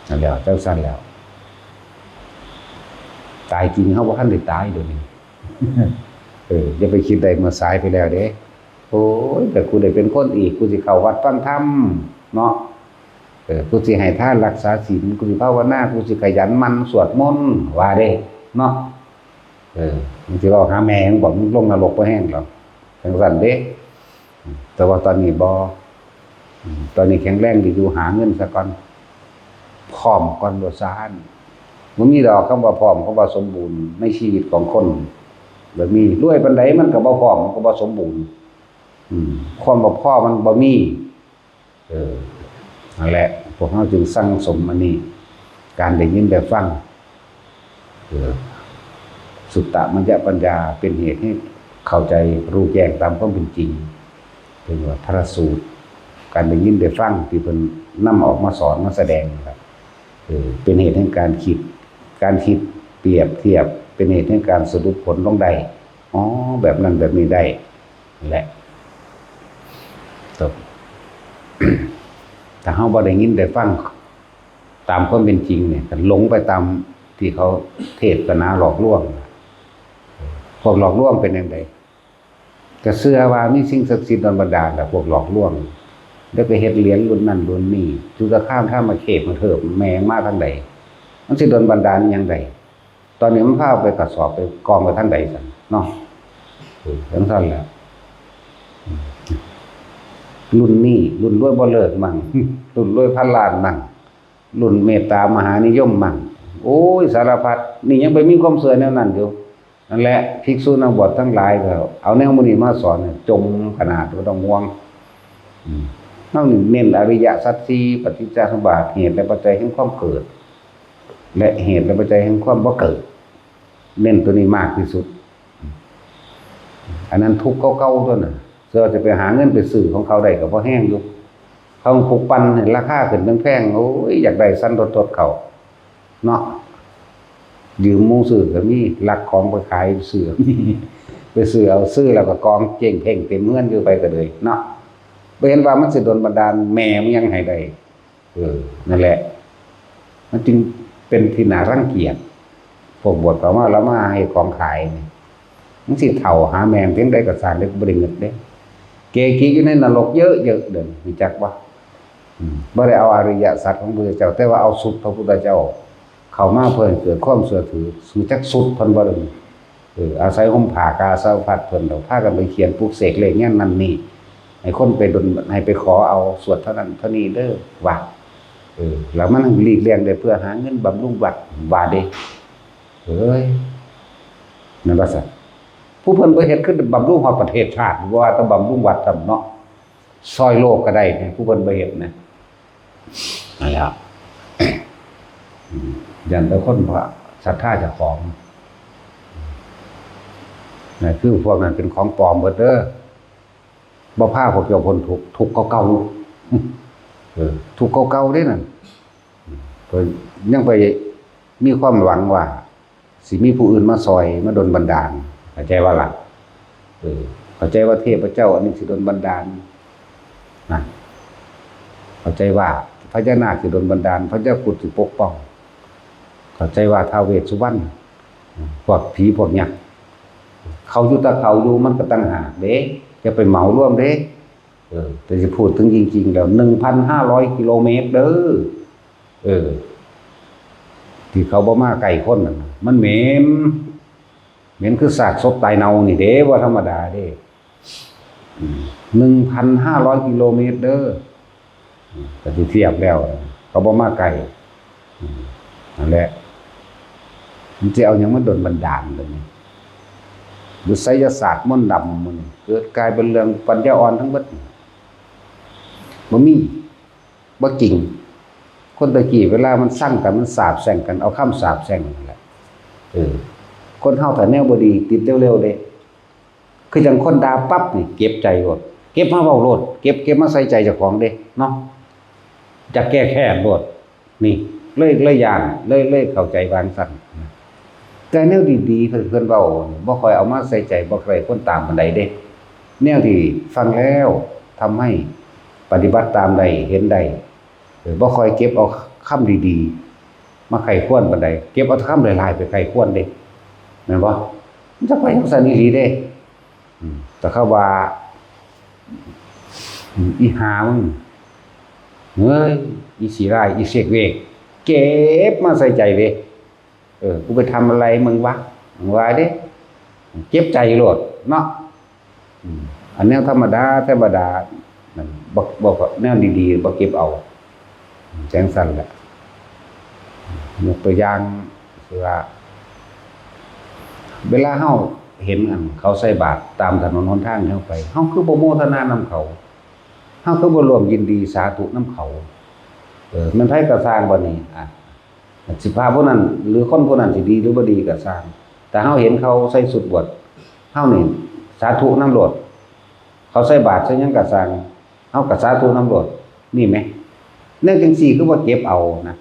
นั่นแหละ จั่งซั่นแล้ว ตายจริง เฮาบ่ทันได้ตายเดี๋ยวนี้ เออ อย่าไปคิดได้เมื่อสายไปแล้วเด้ โอ้ย แต่กูได้เป็นคนอีก กูสิเข้าวัดฟังธรรมเนาะ เออ กูสิให้ทานรักษาศีล กูสิภาวนา กูสิขยันหมั่นสวดมนต์ ว่าเด้ เนาะ เออ มึงสิเว้าหาแม่มึงบ่ มึงลงนรกบ่แห้งหรอก จั่งซั่นเด้ แต่ว่าตอนนี้บ่ อืม ตอนนี้แข็งแรงดีอยู่ หาเงินซะก่อน พร้อมก่อนว่าซั่น บ่มีดอกคำว่าพร้อม คำว่าสมบูรณ์ในชีวิตของคน บ่มี รวยปานใดมันก็บ่พร้อม มันก็บ่สมบูรณ์ อืม ความบ่พอมันบ่มี เออ นั่นแหละ พวกเฮาจึงสั่งสมอันนี้ การได้ยินได้ฟัง เออ สุตตมยปัญญาเป็นเหตุให้เข้าใจรู้แจ้งตามความเป็นจริง เรียกว่าพระสูตร การได้ยินได้ฟังที่เพิ่นนำออกมาสอนมาแสดงนะครับ เออ เป็นเหตุแห่งการคิด การคิดเปรียบเทียบ เป็นเหตุแห่งการสรุปผลลงได้ อ๋อ แบบนั้นแบบนี้ได้ นั่นแหละ จบ ถ้าเฮาบ่ได้ยินได้ฟังตามความเป็นจริงเนี่ย ก็หลงไปตามที่เขาเทศนาหลอกลวง พวกหลอกลวงเป็นจั่งใด ก็เชื่อว่ามีสิ่งศักดิ์สิทธิ์ดลบันดาลแหละ พวกหลอกลวง แล้วไปเฮ็ดเหรียญรุ่นนั้นรุ่นนี้ จุลคามธรรมเขตมาเถิบแมงมาทางใด มันสิดลบันดาลอิหยังใด ตอนนี้มันพาไปกระสอบไปกองไว้ทางใดซั่นเนาะ เออ จั่งซั่นแหละ อืม รุ่นนี้ รุ่นรวยบ่เลิกมั่ง รุ่นรวยพันล้านมั่ง รุ่นเมตตามหานิยมมั่ง โอ้ย สารพัด นี่ยังไปมีความเชื่อแนวนั้นอยู่ นั่นแหละ ภิกษุนักบวชทั้งหลายก็เอาแนวหมู่นี้มาสอนเนี่ย จมขนาด บ่ต้องห่วง อืม เฮานี่เน้นอริยสัจสี่ ปฏิจจสมุปบาท เหตุและปัจจัยแห่งความเกิด และเหตุและปัจจัยแห่งความบ่เกิด เน้นตัวนี้มากที่สุด อันนั้นทุกข์เก่าๆ ตัวน่ะ เสื้อจะไปหาเงินไปซื้อของเขาได้ก็พอแฮงอยู่ เขาปลุกปั่นให้ราคาขึ้นแพงๆ โอ้ย อยากได้สันทดๆ เขา เนาะ ยืมหมู่ซื้อก็มี ลักของไปขายซื้อก็มี ไปซื้อเอา ซื้อแล้วก็กองเจ๊งเพ่งเต็มเฮือนอยู่ไปก็เลยเนาะ บ่เห็นว่ามันสิดลบันดาลแม่มันยังให้ได้ เออ นั่นแหละ มันจึงเป็นที่น่ารังเกียจ พวกบวชเข้ามาแล้วมาให้ของขายนี่ มันสิเฒ่าหาแม่เพียงใดก็สร้างได้บ่ได้เงินเด้ เกกิอยู่ในนรกเยอะๆ เด้อ รู้จักบ่ อืม บ่ได้เอาอริยสัจของพระพุทธเจ้า แต่ว่าเอาสุดพระพุทธเจ้า เข้ามาเพื่อให้เกิดความเชื่อถือ รู้จักสุดเพิ่นบ่เด้อ เออ อาศัยห่มผ้ากาสาวพัดเพิ่นดอก พากันไปเขียนปลุกเสกเลขเงี้ยนั่นนี่ ให้คนไปดล ให้ไปขอเอาสวดเท่านั้นเท่านี้เด้อ ว่า เออ แล้วมันหลีกเลี่ยงได้เพื่อหาเงินบำรุงวัด ว่าเด้ เอ้ย นั่นว่าซั่น ผู้เพิ่นบ่เฮ็ดคือบำรุงฮอดประเทศชาติ บ่ว่าแต่บำรุงวัดซ้ำเนาะ ซ่อยโลกก็ได้นี่ ผู้เพิ่นบ่เฮ็ดนะ นั่นแหละ อืม ย้านแต่คนบ่ศรัทธาเจ้าของ นั่นคือพวกนั้นเป็นของปลอมเบิดเด้อ บ่พาพวกเจ้าพ้นทุกข์ ทุกข์เก่าๆ เออ ทุกข์เก่าๆ เด้นั่น ยังไปมีความหวังว่า สิมีผู้อื่นมาซอยมาดลบันดาล เข้าใจว่าล่ะ เออ เข้าใจว่าเทพเจ้าอันนี้สิดลบันดาลนะ เข้าใจว่าพญานาคสิดลบันดาล พญาครุฑสิปกป้อง เข้าใจว่าท้าวเวสสุวรรณ พวกผีพวกยักษ์ เขาอยู่แต่เขาอยู่ มันก็ต่างหากเด้ อย่าไปเหมารวมเด้ เออ แต่สิพูดถึงจริงๆแล้ว หนึ่งพันห้าร้อยกิโลเมตรเด้อ เออ ที่เขาบ่มาใกล้คนนั่นน่ะ มันเหม็น เหม็นคือซากศพตายเน่านี่เด้ บ่ธรรมดาเด้ อืม หนึ่งพันห้าร้อยกิโลเมตรเด้อ อืม ก็สิเทียบแล้ว เขาบ่มาใกล้ อืม นั่นแหละ มันสิเอาหยังมาดลบันดาลบัดนี้ หรือไสยศาสตร์มนต์ดำมื้อนี้ เกิดกลายเป็นเรื่องปัญญาอ่อนทั้งเบิด บ่มี บ่จริง คนตะกี้เวลามันซังกัน มันสาปแช่งกัน เอาคำสาปแช่งนั่นแหละ เออ คนเฮาถ้าแนวบ่ดีติดเร็วๆเด้ คือจั่งคนด่าปั๊บนี่เก็บใจโลด เก็บมาเว้าโลด เก็บ เก็บมาใส่ใจเจ้าของเด้ เนาะ จะแก้แค้นโลด นี่ เลย เลยย้าน เลย เลยเข้าใจว่าจั่งซั้น แต่แนวดีๆ เพิ่น เพิ่นเว้า บ่ค่อยเอามาใส่ใจ บ่ค่อยคนตามปานใดเด้ แนวที่ฟังแล้วทำให้ปฏิบัติตามได้ เห็นได้ เออ บ่ค่อยเก็บเอาคำดีๆ มาใคร่ครวญปานใด เก็บเอาคำหลายๆ ไปใคร่ครวญเด้ แม่นบ่ มันจักไปจั่งซั้นอีหลีเด้ อืม แต่เขาว่า อืม อีห่ามึง เฮ้ย อีขี้ร้าย อีเสกเวก เก็บมาใส่ใจเด้ เออ กูไปทำอะไรมึงวะ มึงว่าเด้ เจ็บใจโลดเนาะ อืม อันแนวธรรมดา ธรรมดา นั่น บ่ บ่ แนวดีๆ บ่เก็บเอา จั่งซั้นแหละ ยกตัวอย่าง คือว่า เวลาเฮาเห็นอันเขาใส่บาตรตามถนนหนทางเฮาไป เฮาคือบ่โมทนานำเขา เฮาคือบ่ร่วมยินดีสาธุนำเขา เออ แม่นไผก็ซ่างบัดนี้ อ่ะ สิพระผู้นั้น หรือคนผู้นั้นสิดีหรือบ่ดีก็ซ่าง แต่เฮาเห็นเขาใส่ชุดบวช เฮานี่สาธุนำโลด เขาใส่บาตรใส่หยังก็ซ่าง เฮาก็สาธุนำโลด นี่แหม แนวจั่งซี้คือบ่เก็บเอานะ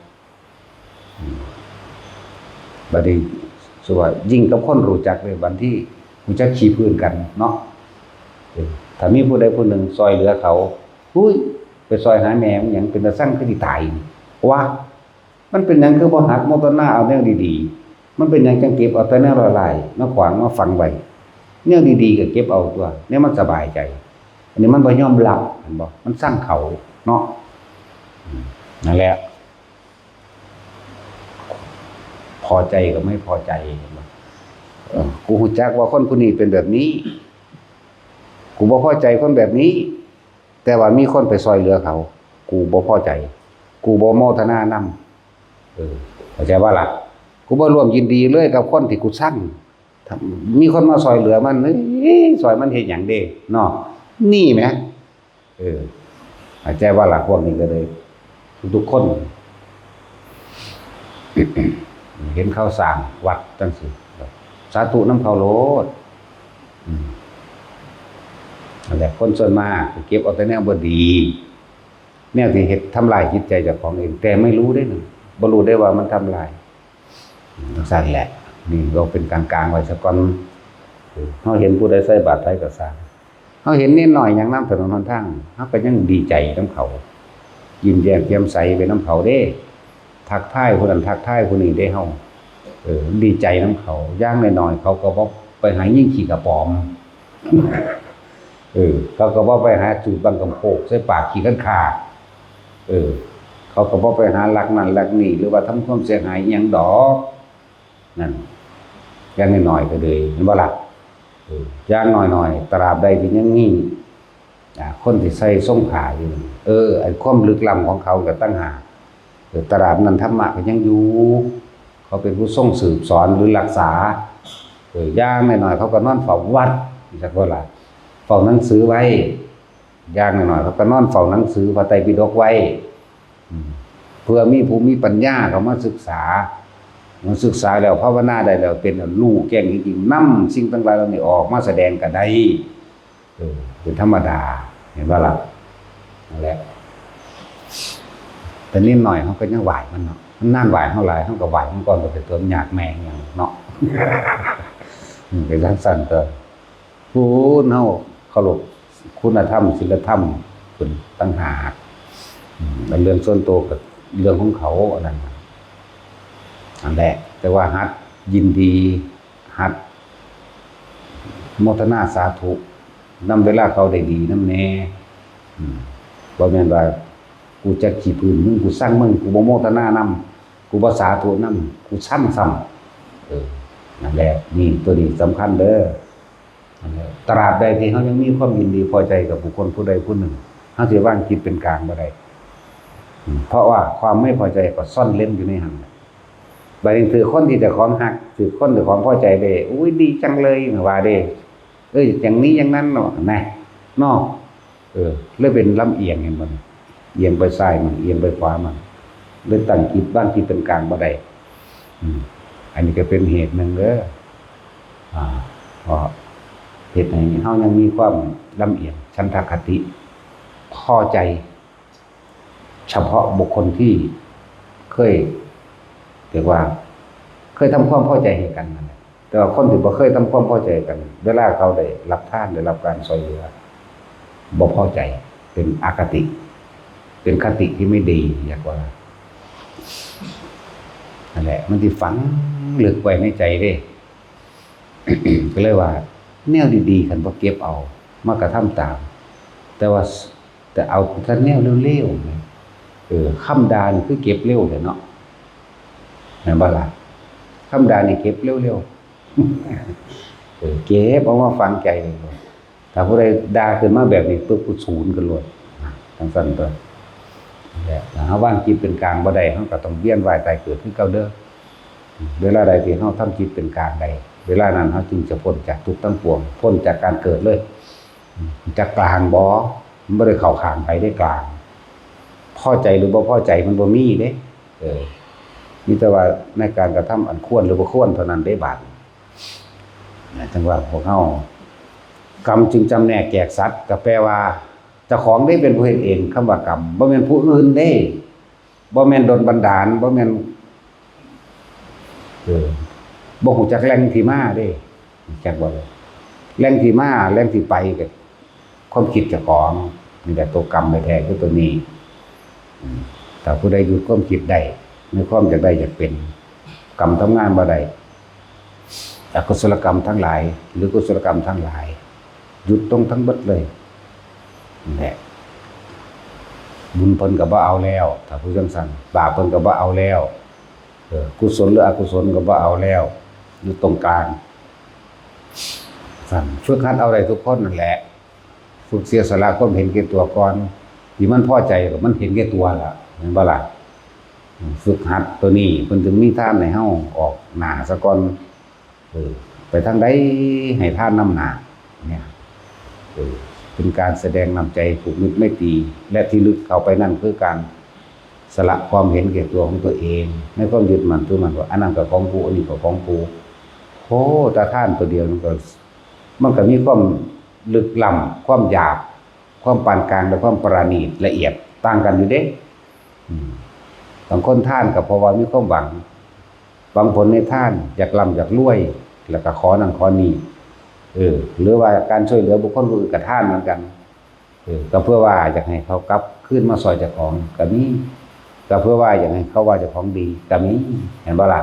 อืม บัดนี้ สมมุติว่ายิ่งกับคนรู้จักเลย บางทีรู้จักขี้พื้นกันเนาะ เออ ถ้ามีผู้ใดผู้หนึ่งซอยเหลือเขา อุ้ย ไปซอยหาแม่มันหยัง เป็นตาซังคือสิตายนี่ ว่า มันเป็นหยังคือบ่หัดโมทนาเอาแนวดีๆ มันเป็นหยังจั่งเก็บเอาแต่แนวร้ายๆ มาขวางมาฝังไว้ แนวดีๆ ก็เก็บเอาตัว แนวมันสบายใจ อันนี้มันบ่ยอมรับ เห็นบ่ มันซังเขาเนาะ อืม นั่นแหละ พอใจกับไม่พอใจ เห็นบ่ เออ กูรู้จักว่าคนผู้นี้เป็นแบบนี้ กูบ่พอใจคนแบบนี้ แต่ว่ามีคนไปซอยเหลือเขา กูบ่พอใจ กูบ่โมทนานำ เออ เข้าใจบ่ล่ะ กูบ่ร่วมยินดีเลยกับคนที่กูซัง ถ้ามีคนมาซอยเหลือมัน เอ้ย ซอยมันเฮ็ดหยังเด้ เนาะ นี่แหม เออ เข้าใจบ่ล่ะ พวกนี้ก็เลย ทุกๆคน เห็นเขาสร้างวัดจั่งซี้ สาธุนำเขาโลด อืม นั่นแหละ คนส่วนมากเก็บเอาแต่แนวบ่ดี แนวที่เฮ็ดทำลายจิตใจเจ้าของเอง แต่ไม่รู้เด้นะ บ่รู้ได้ว่ามันทำลาย จั่งซั้นแหละ นี่เราเป็นกลางๆไว้ซะก่อน เฮาเห็นผู้ใดใส่บาตรไผก็ซ่าง เฮาเห็นเนนน้อยย่างนำถนนหนทาง เฮาก็ยังดีใจนำเขา ยิ้มแย้มแจ่มใสไปนำเขาเด้ ทักทายผู้นั้นทักทายผู้นี้เด้เฮา เออ ดีใจนำเขา อย่างน้อยๆ เขาก็บ่ไปหายิงขี้กระป๋อม เออ เขาก็บ่ไปหาจูดบังกำโพกใส่ปากขี้คันคาก เออ เขาก็บ่ไปหาลักนั่นลักนี่ หรือว่าทำความเสียหายอิหยังดอก นั่น อย่างน้อยๆก็เลย เห็นบ่ล่ะ เออ อย่างน้อยๆ ตราบใดที่ยังมี อ่า คนที่ใส่ทรงผ้าอยู่ เออ ไอ้ความลึกล้ำของเขาก็ต่างหาก เออ ตราบนั้นธรรมะก็ยังอยู่ เขาเป็นผู้ทรงสืบสอนหรือรักษา เออ อย่างน้อยๆ เขาก็นอนเฝ้าวัด จักว่าล่ะ เฝ้าหนังสือไว้ อย่างน้อยๆ เขาก็นอนเฝ้าหนังสือพระไตรปิฎกไว้ อืม เพื่อมีผู้มีปัญญาเข้ามาศึกษา มันศึกษาแล้วภาวนาได้แล้ว เป็นรู้แจ้งจริงๆ นำสิ่งต่างๆเหล่านี้ออกมาแสดงก็ได้ เออ เป็นธรรมดา เห็นบ่ล่ะ นั่นแหละ แต่นิดหน่อยเขาก็ยังไหวมันเนาะ มันนานไหว้เฮาหลาย เฮาก็ไหว้มันก่อน ก็เป็นตัวยากแม่งหยังเนาะ อืม เป็นจั่งซั่นก็ ผู้เฮาเคารพคุณธรรม ศีลธรรมขึ้นต่างหาก อืม แล้วเรื่องส่วนตัวก็เรื่องของเขา อันนั้นน่ะ นั่นแหละ แต่ว่าหัดยินดี หัดโมทนาสาธุนำ เวลาเขาได้ดีนำแหน่ อืม บ่แม่นว่า กูจักขี้พื้นมึง กูซังมึง กูบ่โมทนานำ กูบ่สาธุนำ กูซังซ้ำ เออ นั่นแหละ นี่ ตัวนี้สำคัญเด้อ นั่นแหละ ตราบใดที่เฮายังมีความยินดีพอใจกับบุคคลผู้ใดผู้หนึ่ง เฮาสิวางจิตเป็นกลางบ่ได้ อืม เพราะว่าความไม่พอใจก็ซ่อนเร้นอยู่ในหั้นแหละ บาดนี้ถือคนที่เจ้าของฮัก ถือคนเจ้าของพอใจได้ อุ้ย ดีจังเลย ว่าเด้ เอ้ย อย่างนี้อย่างนั้นเนาะ นะ เนาะ เออ เลยเป็นลำเอียง เห็นบ่นี่ เอียงไปซ้ายมั่ง เอียงไปขวามั่ง เลยตั้งจิต วางจิตเป็นกลางบ่ได้ อืม อันนี้ก็เป็นเหตุหนึ่งเด้อ อ่า เพราะเหตุให้เฮายังมีความลำเอียง ฉันทคติ พอใจ เฉพาะบุคคลที่เคย เรียกว่า เคยทำความพอใจให้กันนั่นแหละ แต่ว่าคนที่บ่เคยทำความพอใจกัน เวลาเขาได้รับทาน ได้รับการช่วยเหลือ บ่พอใจ เป็นอคติ เป็นคติที่ไม่ดี อยากว่า นั่นแหละ มันสิฝังลึกไว้ในใจเด้ ก็เลยว่า แนวดีๆ คันบ่เก็บเอา มากระทำตาม แต่ว่า แต่เอาแต่แนวเลวๆ นะ เออ คำด่านี่คือเก็บเร็วแท้เนาะ แม่นบ่ล่ะ คำด่านี่เก็บเร็วๆ เออ เก็บเอามาฝังใจเลย ถ้าผู้ใดด่าขึ้นมาแบบนี้ปุ๊บ กูสูนกันโลด จั่งซั่นตั๊ว และถ้าเฮาวางจิตเป็นกลางบ่ได้ เฮาก็ต้องเวียนว่ายตายเกิดคือเก่าเด้อ เวลาใดที่เฮาทำจิตเป็นกลางได้ เวลานั้นเฮาจึงจะพ้นจากทุกข์ทั้งปวง พ้นจากการเกิดเลย จักกลางบ่ มันบ่ได้เข้าข้างไผเด้ กลาง พอใจหรือบ่พอใจมันบ่มีเด้ เออ มีแต่ว่าในการกระทำอันควรหรือบ่ควรเท่านั้นเด้ บาดนี้ นะ จั่งว่าพวกเฮา กรรมจึงจำแนกแจกสัตว์ ก็แปลว่า เจ้าของเด้เป็นผู้เฮ็ดเอง คำว่ากรรม บ่แม่นผู้อื่นเด้ บ่แม่นดลบันดาล บ่แม่น เออ บ่ฮู้จักแหล่งที่มาเด้ จักบ่เลย แหล่งที่มา แหล่งที่ไปก็ความคิดเจ้าของ นี่แหละตัวกรรมแท้ๆ คือตัวนี้ อืม ถ้าผู้ใดหยุดความคิดได้ ในความอยากได้อยากเป็น กรรมทำงานบ่ได้ อกุศลกรรมทั้งหลาย หรือกุศลกรรมทั้งหลาย หยุดลงทั้งเบิดเลย นั่นแหละ บุญเพิ่นก็บ่เอาแล้ว ถ้าผู้จั่งซั่น บาปเพิ่นก็บ่เอาแล้ว เออ กุศลหรืออกุศลก็บ่เอาแล้ว อยู่ตรงกลาง ซั่น ฝึกหัดเอาได้ทุกคนนั่นแหละ ฝึกเสียสละความเห็นแก่ตัวก่อน ที่มันพอใจก็มันเห็นแก่ตัวล่ะ แม่นบ่ล่ะ? อืม ฝึกหัดตัวนี้ เพิ่นถึงมีทานให้เฮาออกหน้าซะก่อน เออ ไปทางใดให้ทานนำหน้า เนี่ย เออ เป็นการแสดงน้ำใจผูกมิตรไมตรี และที่ลึกเข้าไปนั่นคือการสละความเห็นแก่ตัวของตัวเอง ในความยึดมั่นถือมั่นว่าอันนั้นก็ของกู อันนี้ก็ของกู โอ้ แต่ทานตัวเดียวมันก็ มันก็มีความลึกล้ำ ความหยาบ ความปานกลาง และความประณีตละเอียดต่างกันอยู่เด้ อืม บางคนทานก็เพราะว่ามีความหวัง หวังผลในทาน อยากร่ำอยากรวย แล้วก็ขอนั่นขอนี่ เออ หรือว่าการช่วยเหลือบุคคลผู้อื่นก็ทานเหมือนกัน เออ ก็เพื่อว่าอยากให้เขากลับคืนมาซอยเจ้าของก็มี ก็เพื่อว่าอยากให้เขาว่าเจ้าของดีก็มี เห็นบ่ล่ะ?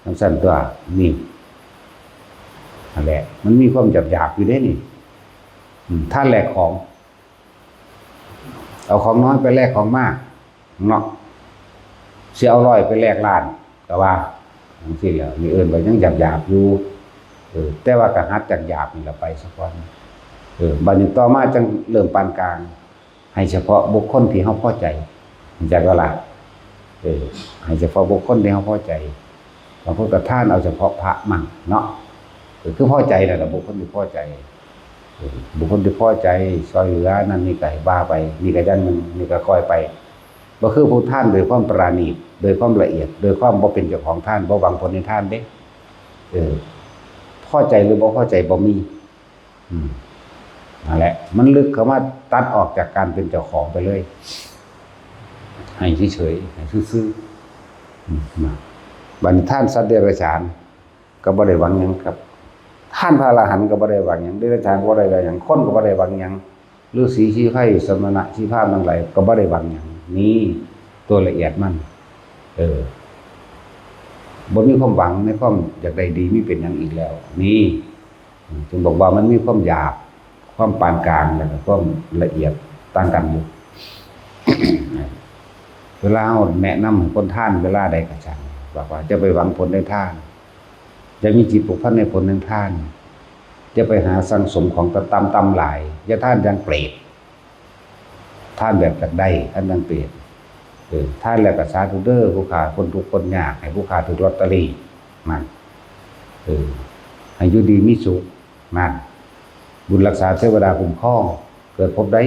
จั่งซั่นตั๊ว นี่ นั่นแหละ มันมีความหยาบๆ อยู่เด้นี่ อืม ทานแลกของ เอาของน้อยไปแลกของมาก เนาะ สิเอาร้อยไปแลกล้าน ก็ว่าจั่งซี้แหล้ว นี่เอิ้นว่ายังหยาบๆ อยู่ เออ แต่ว่าก็หัดจากหยาบนี่ล่ะไปซะก่อน เออ บัดนี้ต่อมาจั่งเริ่มปานกลาง ให้เฉพาะบุคคลที่เฮาพอใจ เข้าใจบ่ล่ะ? เออ ให้เฉพาะบุคคลที่เฮาพอใจ บางคนก็ทานเอาเฉพาะพระมั่งเนาะ ก็คือพอใจนั่นล่ะ บุคคลที่พอใจ เออ บุคคลที่พอใจ ซ่อยเหลือนั่นนี่ก็ให้ว่าไป นี่ก็อย่างหนึ่ง นี่ก็ค่อยไป บ่คือผู้ทานโดยความประณีต โดยความละเอียด โดยความบ่เป็นเจ้าของทาน บ่หวังผลในทานเด้ เออ พอใจหรือบ่พอใจบ่มี อืม นั่นแหละ มันลึกเข้ามาตัดออกจากการเป็นเจ้าของไปเลย ให้เฉยๆ ให้ซื่อ อืมนะ บัดนี้ทานสัตว์เดรัจฉาน ก็บ่ได้หวังหยังครับ ทานพระอรหันต์ก็บ่ได้หวังหยัง เดรัจฉานก็บ่ได้หวังหยัง คนก็บ่ได้หวังหยัง ฤๅษีชีไพร สมณะชีพราหมณ์ทั้งหลายก็บ่ได้หวังหยัง นี่ตัวละเอียดมัน เออ บ่มีความหวังในความอยากได้ดีมีเป็นหยังอีกแล้ว นี่ จึงบอกว่ามันมีความหยาบ ความปานกลาง แล้วก็ความละเอียดต่างกันอยู่ เวลาเราแนะนำให้คนทานเวลาใดก็ช่าง บอกว่าจะไปหวังผลในทาน จะมีจิตผูกพันในผลในทาน จะไปหาสั่งสมของต่ำๆหลาย อย่าทานอย่างเปรต ทานแบบอยากได้ ทานอย่างเปรต เออ ทานแล้วก็สาธุเด้อ ผู้ข้าคนทุกข์คนยาก ให้ผู้ข้าถืกลอตเตอรี่ นั่น เออ ให้อยู่ดีมีสุข นั่น บุญรักษาเทวดาคุ้มครอง เกิดภพใด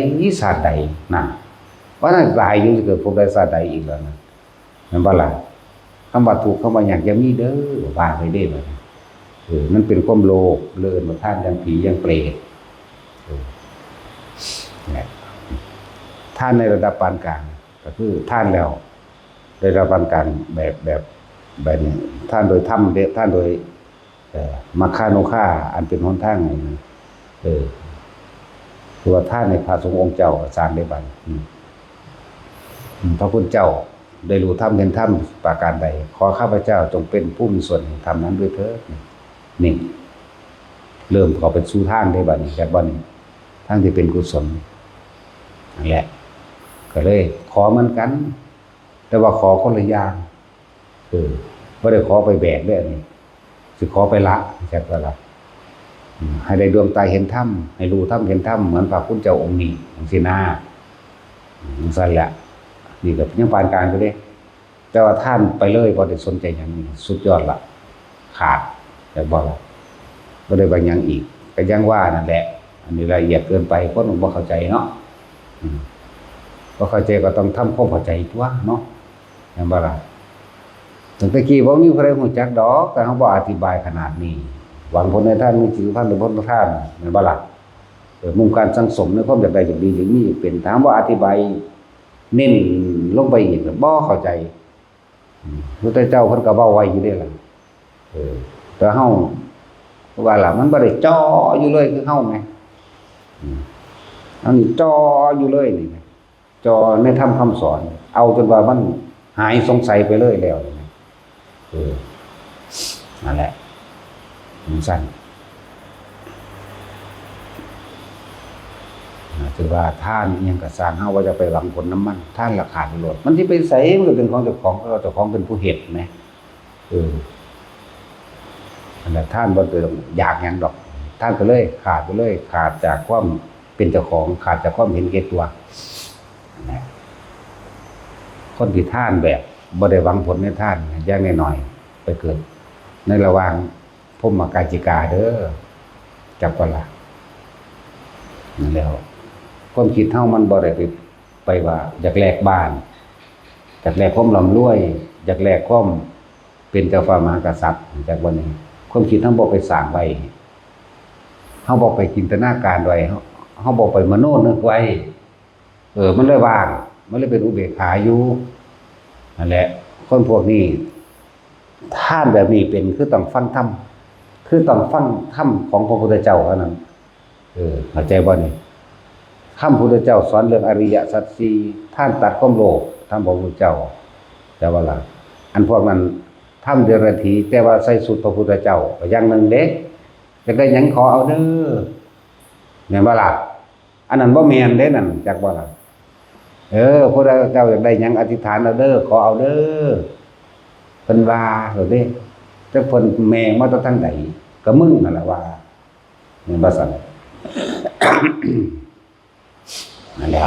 ชาติใด นั่น ว่านั่นตายอยู่จะเกิดภพใดชาติใดอีกแล้วนะ แม่นบ่ล่ะ คำว่าทุกข์ คำว่ายากอย่ามีเด้อ ว่าไปเด้อ บัดนี้ เออ มันเป็นความโลภ เลินมาทานอย่างผีอย่างเปรต เออ เนี่ย ทานในระดับปานกลาง ก็คือทานแล้ว ได้รับปานกลางแบบ แบบ แบบนี้ ทานโดยธรรมเด้ ทานโดย เอ่อ มัคคานุภาพ อันเป็นหนทางให้ เออ คือว่าทานในพระสงฆ์องค์เจ้าสร้างได้บัดนี้ อืม อืม พระคุณเจ้าได้รู้ธรรมเห็นธรรมประการใด ขอข้าพเจ้าจงเป็นผู้มีส่วนแห่งธรรมนั้นด้วยเถิด นี่ เริ่มเข้าไปสู่ทางได้บัดนี้ จากบัดนี้ ทางที่เป็นกุศล นั่นแหละ ก็เลยขอเหมือนกัน แต่ว่าขอคนละอย่าง เออ บ่ได้ขอไปแบกเด้ออันนี้ สิขอไปละ จักว่าละ อืม ให้ได้ดวงตาเห็นธรรม ให้รู้ธรรมเห็นธรรม เหมือนพระคุณเจ้าองค์นี้ จังซี้นะ อืม จังซั่นแหละ นี่ก็ยังปานกลางอยู่เด้ แต่ว่าทานไปเลย บ่ได้สนใจหยังนี่ สุดยอดละ ขาด แต่บ่ละ บ่ได้ว่าหยังอีก ก็ยังว่านั่นแหละ อันนี้ละเอียดเกินไป คนบ่เข้าใจเนาะ อืม บ่เข้าใจก็ต้องทำความเข้าใจตั๊วเนาะ แม่นบ่ล่ะ? ตั้งแต่กี้บ่มีผู้ใดรู้จักดอก แต่เฮาบ่อธิบายขนาดนี้ หวังผลในทาน มีจิตพันธ์หรือผลทาน แม่นบ่ล่ะ? เออ มุ่งการสั่งสมในความอยากได้ อยากดี อยากมี อยากเป็น ถ้าเฮาบ่อธิบายเน้นลงไปอีก บ่เข้าใจ อืม พระพุทธเจ้าเพิ่นก็เว้าไว้อยู่เด้ล่ะ เออ แต่เฮา คือว่าล่ะ มันบ่ได้จ่ออยู่เลยคือเฮาแหม อืม อันนี้จ่ออยู่เลยนี่แหม จ่อในธรรมคำสอน เอาจนว่ามันหายสงสัยไปเลยแล้วนี่แหม เออ นั่นแหละ จั่งซั้น อ่า ถือว่าทานอิหยังก็ซ่าง เฮาบ่จะไปหวังผลนำมัน ทานละขาดโลด มันสิไปไส มันก็เป็นของเจ้าของ เจ้าของเป็นผู้เฮ็ดแหม เออ นั่นแหละ ทานบ่ได้อยากหยังดอก ทานก็เลยขาดไปเลย ขาดจากความเป็นเจ้าของ ขาดจากความเห็นแก่ตัว นะ คนที่ทานแบบบ่ได้หวังผลในทาน อย่างน้อยๆ ไปเกิดในระหว่างพรหมกายิกาเด้อ จักว่าล่ะ นั่นแหล้ว ความคิดเฮามันบ่ได้ไป ไปว่าอยากแลกบ้าน อยากแลกความร่ำรวย อยากแลกความเป็นเจ้าฟ้ามหากษัตริย์ จักว่านี้ ความคิดเฮาบ่ไปสร้างไว้ เฮาบ่ไปจินตนาการไว้ เฮา เฮาบ่ไปมโนนึกไว้ เออ มันเลยว่าง มันเลยเป็นอุเบกขาอยู่ นั่นแหละ คนพวกนี้ ทานแบบนี้เป็น คือต้องฟังธรรม คือต้องฟังธรรมของพระพุทธเจ้าเท่านั้น เออ เข้าใจบ่นี่? ธรรมพุทธเจ้าสอนเรื่องอริยสัจสี่ ทานตัดความโลภ ธรรมพระพุทธเจ้า แต่ว่าล่ะ อันพวกนั้น ธรรมเดรัจฉี แต่ว่าใส่ชุดพระพุทธเจ้า ก็อย่างหนึ่งเด้ อยากได้หยังขอเอาเด้อ แม่นบ่ล่ะ? อันนั้นบ่แม่นเด้นั่น จักบ่ล่ะ? เออ ผู้ใดเจ้าอยากได้หยังอธิษฐานเอาเด้อ ขอเอาเด้อ เพิ่นว่าโลดเด้ จักเพิ่นแม่งมาแต่ทางใด ก็มึงนั่นล่ะว่า แม่นบ่ซั่น? นั่นแหละ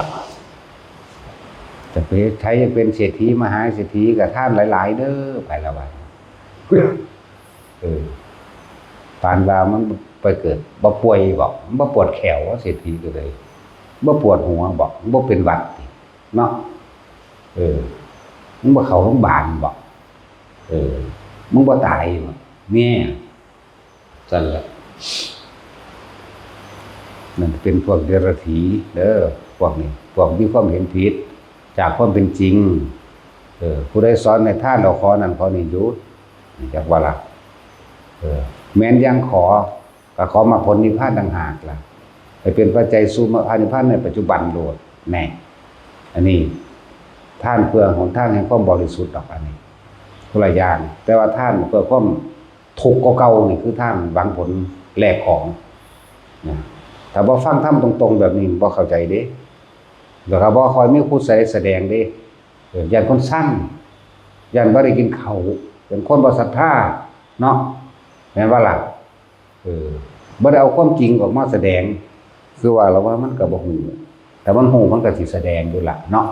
จะไป ใครอยากเป็นเศรษฐีมหาเศรษฐีก็ทานหลายๆ เด้อ ไปละว่า เออ ปานว่ามันไปเกิดบ่ป่วยบ่ มันบ่ปวดแข้ว เศรษฐีก็เลย บ่ปวดหัวบ่ มันบ่เป็นหวัดติ เนาะ เออ มึงบ่เข้าโรงพยาบาลบ่ เออ มึงบ่ตายบ่ เนี่ย ซั่นแหละ นั่นเป็นพวกเดรัจฉีเด้อ พวกนี้ พวกมีความเห็นผิดจากความเป็นจริง เออ ผู้ใดสอนให้ทานเอาขอนั่นขอนี่หยุด จักว่าล่ะ เออ แม่นอย่างขอ ก็ขอมรรคผลนิพพานต่างหากล่ะ ให้เป็นปัจจัยสู่มรรคผลนิพพานในปัจจุบันโลด แน่ อันนี้ ทานเพื่อหนทางแห่งความบริสุทธิ์ดอก อันนี้ คนละอย่าง แต่ว่าทานเพื่อความทุกข์กว่าเก่านี่คือทานหวังผลแลกของ นะ ถ้าบ่ฟังธรรมตรงๆแบบนี้บ่เข้าใจเด้ แล้วก็บ่ค่อยมีผู้ใดแสดงเด้ เออ ย้านคนซัง ย้านบ่ได้กินข้าว ย้านคนบ่ศรัทธา เนาะ แม่นบ่ล่ะ เออ บ่ได้เอาความจริงออกมาแสดง คือว่าแล้วว่ามันก็บ่ฮู้ แต่มันฮู้มันก็สิแสดงอยู่ล่ะเนาะ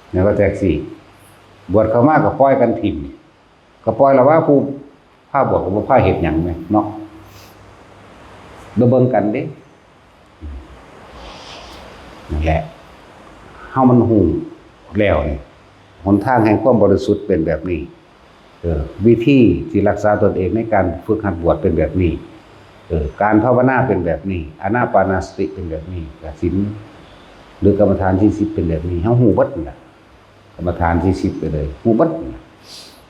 แม่นบ่จั่งซี้ บวชเข้ามาก็ปล่อยกันถิ่ม ก็ปล่อยละว่าผู้พาบวชก็บ่พาเฮ็ดหยังแหมเนาะ บ่เบิ่งกันเด้ นั่นแหละ เฮามันฮู้แล้วนี่ หนทางแห่งความบริสุทธิ์เป็นแบบนี้ เออ วิธีที่รักษาตนเองในการฝึกหัดบวชเป็นแบบนี้ เออ การภาวนาเป็นแบบนี้ อานาปานสติเป็นแบบนี้ กสิณ หรือกรรมฐานที่สิบเป็นแบบนี้ เฮาฮู้เบิดนั่นล่ะ กรรมฐานที่สิบไปเลย ฮู้เบิดนั่นล่ะ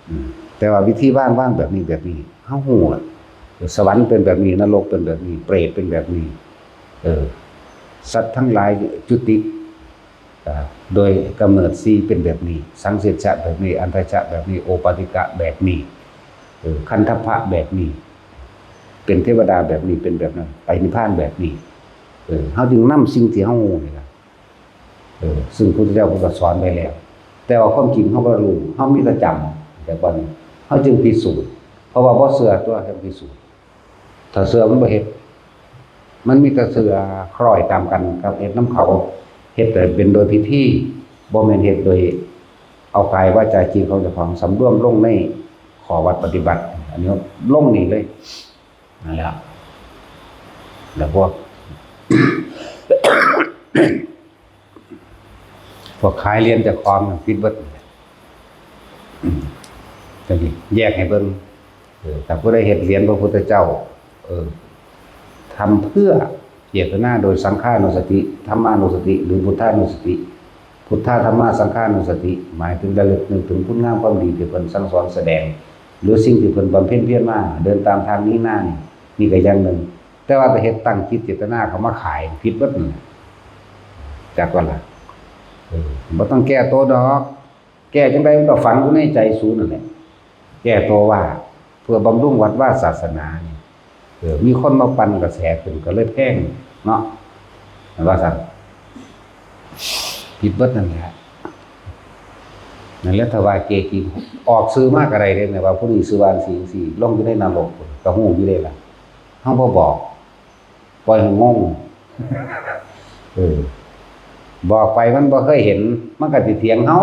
อืม แต่ว่าวิธีวาง วางแบบนี้ แบบนี้ เฮาฮู้ล่ะ สวรรค์เป็นแบบนี้ นรกเป็นแบบนี้ เปรตเป็นแบบนี้ เออ สัตว์ทั้งหลายจุติ อ่า โดยกำเนิดสี่เป็นแบบนี้ สังเสชะแบบนี้ อันทชะแบบนี้ โอปาติกะแบบนี้ เออ คันทัพพะแบบนี้ เป็นเทวดาแบบนี้ เป็นแบบนั้น ไปนิพพานแบบนี้ เออ เฮาจึงนำสิ่งที่เฮาฮู้นี่ล่ะ เออ ซึ่งพุทธเจ้าเพิ่นก็สอนไว้แล้ว แต่ว่าความจริงเฮาบ่รู้ เฮามีแต่จำ แต่บัดนี้เฮาจึงพิสูจน์ เพราะว่าบ่เชื่อตัว จั่งพิสูจน์ ถ้าเชื่อมันบ่เฮ็ด มันมีแต่เชื่อคล้อยตามกันกับเฮ็ดนำเขา เฮ็ดแต่เป็นโดยพิธี บ่แม่นเฮ็ดโดยเอากายวาจาจิตของเจ้าของสำรวมลงในข้อวัดปฏิบัติ อันนี้ลงนี่เลย นั่นแหละ แล้วพวก พวกขายเหรียญเจ้าของน่ะผิดเบิด อืม จั่งซี้ แยกให้เบิ่ง เออ ถ้าผู้ใดเฮ็ดเหรียญพระพุทธเจ้า เออ ทำเพื่อเจตนาโดยสังฆานุสติ ธัมมานุสติ หรือพุทธานุสติ พุทธาธัมมาสังฆานุสติ หมายถึงระลึกนึกถึงคุณงามความดีที่เพิ่นสั่งสอนแสดง หรือสิ่งที่เพิ่นบำเพ็ญเพียรมา เดินตามทางนี้หน้านี่ นี่ก็อย่างหนึ่ง แต่ว่าไปเฮ็ดตั้งจิตเจตนาเข้ามาขาย ผิดเบิดนั่นแหละ จักว่าล่ะ เออ บ่ต้องแก้ตัวดอก แก้จั่งใดมันก็ฝังอยู่ในใจสูนั่นแหละ แก้ตัวว่า เพื่อบำรุงวัดวาศาสนานี่ เออ มีคนมาปั่นกระแสขึ้นก็เลยแพงเนาะ ว่าซั่น ผิดเบิดนั่นแหละ นั่นแหละ ถ้าว่าเกจิออกชื่อมาก็ได้เด้ ว่าผู้นี้ชื่อว่าจั่งซี้จั่งซี้ ลงอยู่ในนรก ก็ฮู้อยู่เด้ล่ะ เฮาบ่บอก ปล่อยให้งง เออ บอกไปมันบ่เคยเห็น มันก็สิเถียงเฮา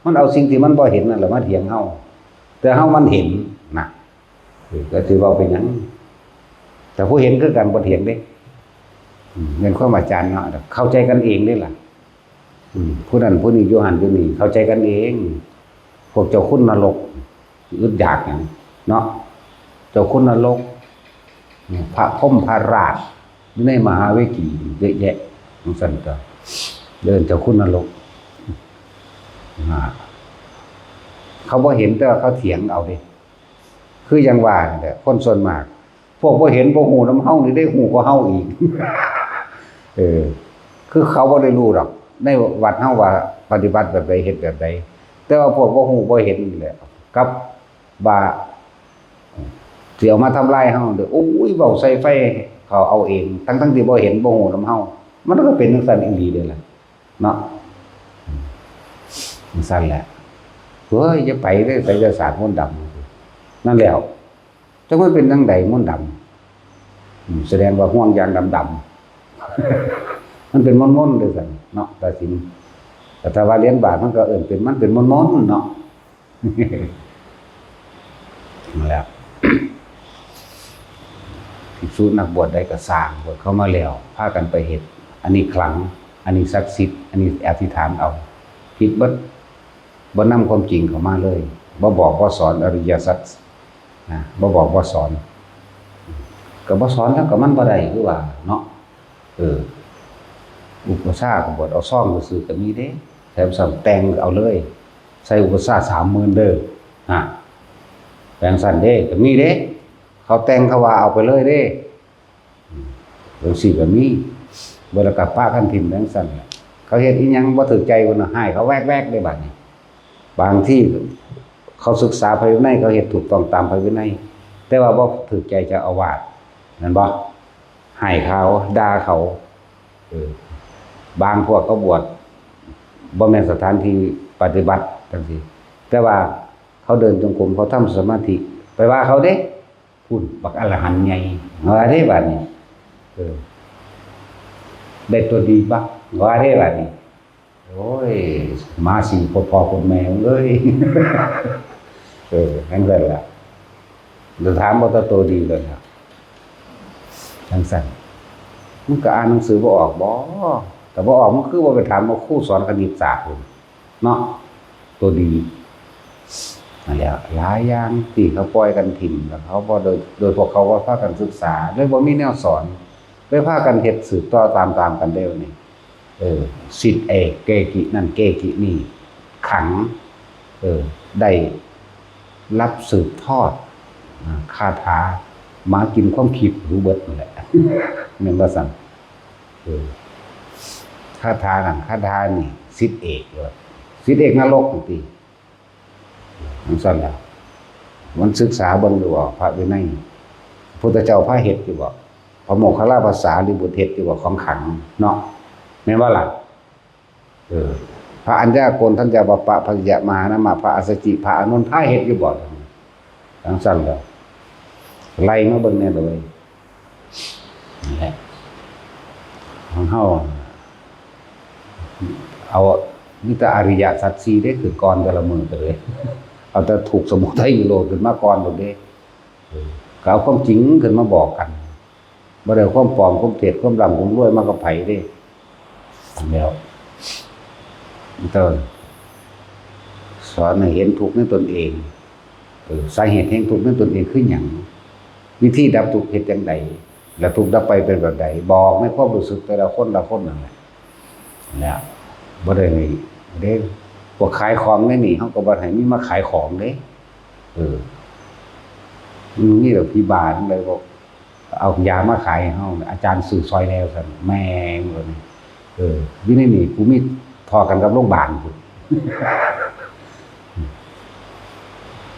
มันเอาสิ่งที่มันบ่เห็นนั่นแหละมาเถียงเฮา แต่เฮามันเห็นน่ะ เออ ก็สิเว้าไปหยัง แต่ผู้เห็นคือกันบ่เถียงเด้ อืม แม่นความอาจารย์เนาะ เข้าใจกันเองเด้ล่ะ อืม ผู้นั้นผู้นี้อยู่หั่นอยู่นี่ เข้าใจกันเอง พวกเจ้าคุณนรก อึดอยากหยังเนาะ เจ้าคุณนรก พระพรหมพระราช อยู่ในมหาเวกีเยอะแยะ จั่งซั้นก็ เอิ้นเจ้าคุณนรก อ่า เขาบ่เห็นแต่ว่าเขาเถียงเอาเด้ คืออย่างว่านั่นแหละ คนส่วนมาก พวกบ่เห็นบ่ฮู้นำเฮานี่ได้ฮู้กว่าเฮาอีก เออ คือเขาบ่ได้รู้ดอก ในวัดเฮาว่าปฏิบัติแบบใด เฮ็ดแบบใด แต่ว่าพวกบ่ฮู้บ่เห็นนี่แหละ กับว่าสิเอามาทำลายเฮาเด้อ โอ้ย เว้าใส่ไฟเขาเอาเอง ทั้งๆที่บ่เห็นบ่ฮู้นำเฮา มันก็เป็นจั่งซั้นอีหลีเด้ล่ะ เนาะ จั่งซั้นแหละ เฮ้ย อย่าไปเด้อ ไสยศาสตร์มนต์ดำ นั่นแหล้ว จักมันเป็นจั่งใดมนต์ดำ อืม แสดงว่าห่วงยางดำๆ มันเป็นมนต์ๆ เด้อซั่นเนาะ ตาสิน แต่ถ้าว่าเหรียญบาทมันก็เอิ้นเป็น มันเป็นมนต์ๆ เนาะ นั่นแหละ ภิกษุนักบวชใดก็ซ่าง บวชเข้ามาแล้ว พากันไปเฮ็ด อันนี้ขลัง อันนี้ศักดิ์สิทธิ์ อันนี้อธิษฐานเอา ผิดเบิด บ่นำความจริงเข้ามาเลย บ่บอกบ่สอนอริยสัจ นะ บ่บอกบ่สอน ก็บ่สอนแล้วก็มันบ่ได้คือว่าเนาะ เออ อุปัชฌาย์ก็บวชเอาซองซื่อๆก็มีเด้ แถมซ้ำแต่งเอาเลย ใส่อุปสาสามหมื่นเด้อ ฮะ แปลงสั่นเด้ ก็มีเด้ เขาแต่งเขาว่าเอาไปเลยเด้ อืม จังซี้ก็มี เวลากลับปะกันถิ่มแปลงสั่น เขาเฮ็ดอีหยังบ่ถืกใจเพิ่นน่ะ ให้เขาแวกๆ ได้บัดนี้ บางที่เขาศึกษาพระวินัย เขาเฮ็ดถูกต้องตามพระวินัย แต่ว่าบ่ถืกใจเจ้าอาวาส แม่นบ่ ให้เขา ด่าเขา เออ บางพวกเขาบวช บ่แม่นสถานที่ปฏิบัติจังซี้ แต่ว่าเขาเดินจงกรม เขาทำสมาธิ ไปว่าเขาเด้ พุ้น บักอรหันต์ใหญ่ ว่าเด้บัดนี้ เออ ได้ตัวดีบ่ ว่าเด้บัดนี้ โอ้ย มาสิพ่อพ่อคนแม่มึงเอ้ย เออ จังซั่นล่ะ จะถามว่าตัวโตดีเลยครับ จังซั่น มึงก็อ่านหนังสือบ่ออกบ่ แต่บ่ออก มึงคือบ่ไปถามว่าครูสอนคณิตศาสตร์พุ้นเนาะ ตัวดี นั่นแหละ หลายอย่างที่เขาปล่อยกันถิ่ม แล้วเขาบ่โดย โดยพวกเขาบ่พากันศึกษา เลยบ่มีแนวสอน เลยพากันเฮ็ดสืบต่อตามๆ กันเด้อนี่ เออ ศิษย์เอกเกกินั่นเกกินี่ ขัง เออ ได้รับสืบทอด อ่า คาถา หมากินความคิดหูเบิดนั่นแหละ แม่นบ่ซั่น เออ คาถานั่นคาถานี่ ศิษย์เอกเลย ศิษย์เอกนรกนั่นติ จังซั่นล่ะ มันศึกษาเบิ่งอยู่บ่ พระวินัย พุทธเจ้าพาเฮ็ดอยู่บ่ พระโมคคัลลาภาษาลิบุตรเฮ็ดอยู่บ่ ของขังเนาะ แม่นบ่ล่ะ เออ พระอัญญาโกณฑัญญาวัปปะ พระยะมหานามะ พระอัสสจิ พระอานนท์พาเฮ็ดอยู่บ่ จังซั่นล่ะ ไล่มาเบิ่งแน่เลย นั่นแหละ ของเฮา เอา มีแต่อริยสัจสี่เด้ คือก่อนแต่ละมื้อก็เลย เอาแต่ทุกข์สมุทัยนิโรธขึ้นมาก่อนโลดเด้ เออ ก็เอาความจริงขึ้นมาบอกกัน บ่ได้เอาความปลอม ความเท็จ ความร่ำ ความรวยมากับไผเด้ แล้ว เออ สอนให้เห็นทุกข์ในตนเอง เออ สาเหตุแห่งทุกข์ในตนเองคือหยัง วิธีดับทุกข์เฮ็ดจั่งใด และทุกข์ดับไปเป็นแบบใด บอกในความรู้สึกแต่ละคนละคนนั่นแหละ เนี่ย บ่ได้ให้เด้ พวกขายของในนี่ เฮาก็บ่ให้มีมาขายของเด้ เออ มันมีแบบพี่บ้านเลยบอก เอายามาขายให้เฮา อาจารย์ซื้อซอยแหน่ซั่น แม่งเลย เออ อยู่ในนี่กูมีพ้อกันกับโรงบาลพุ้น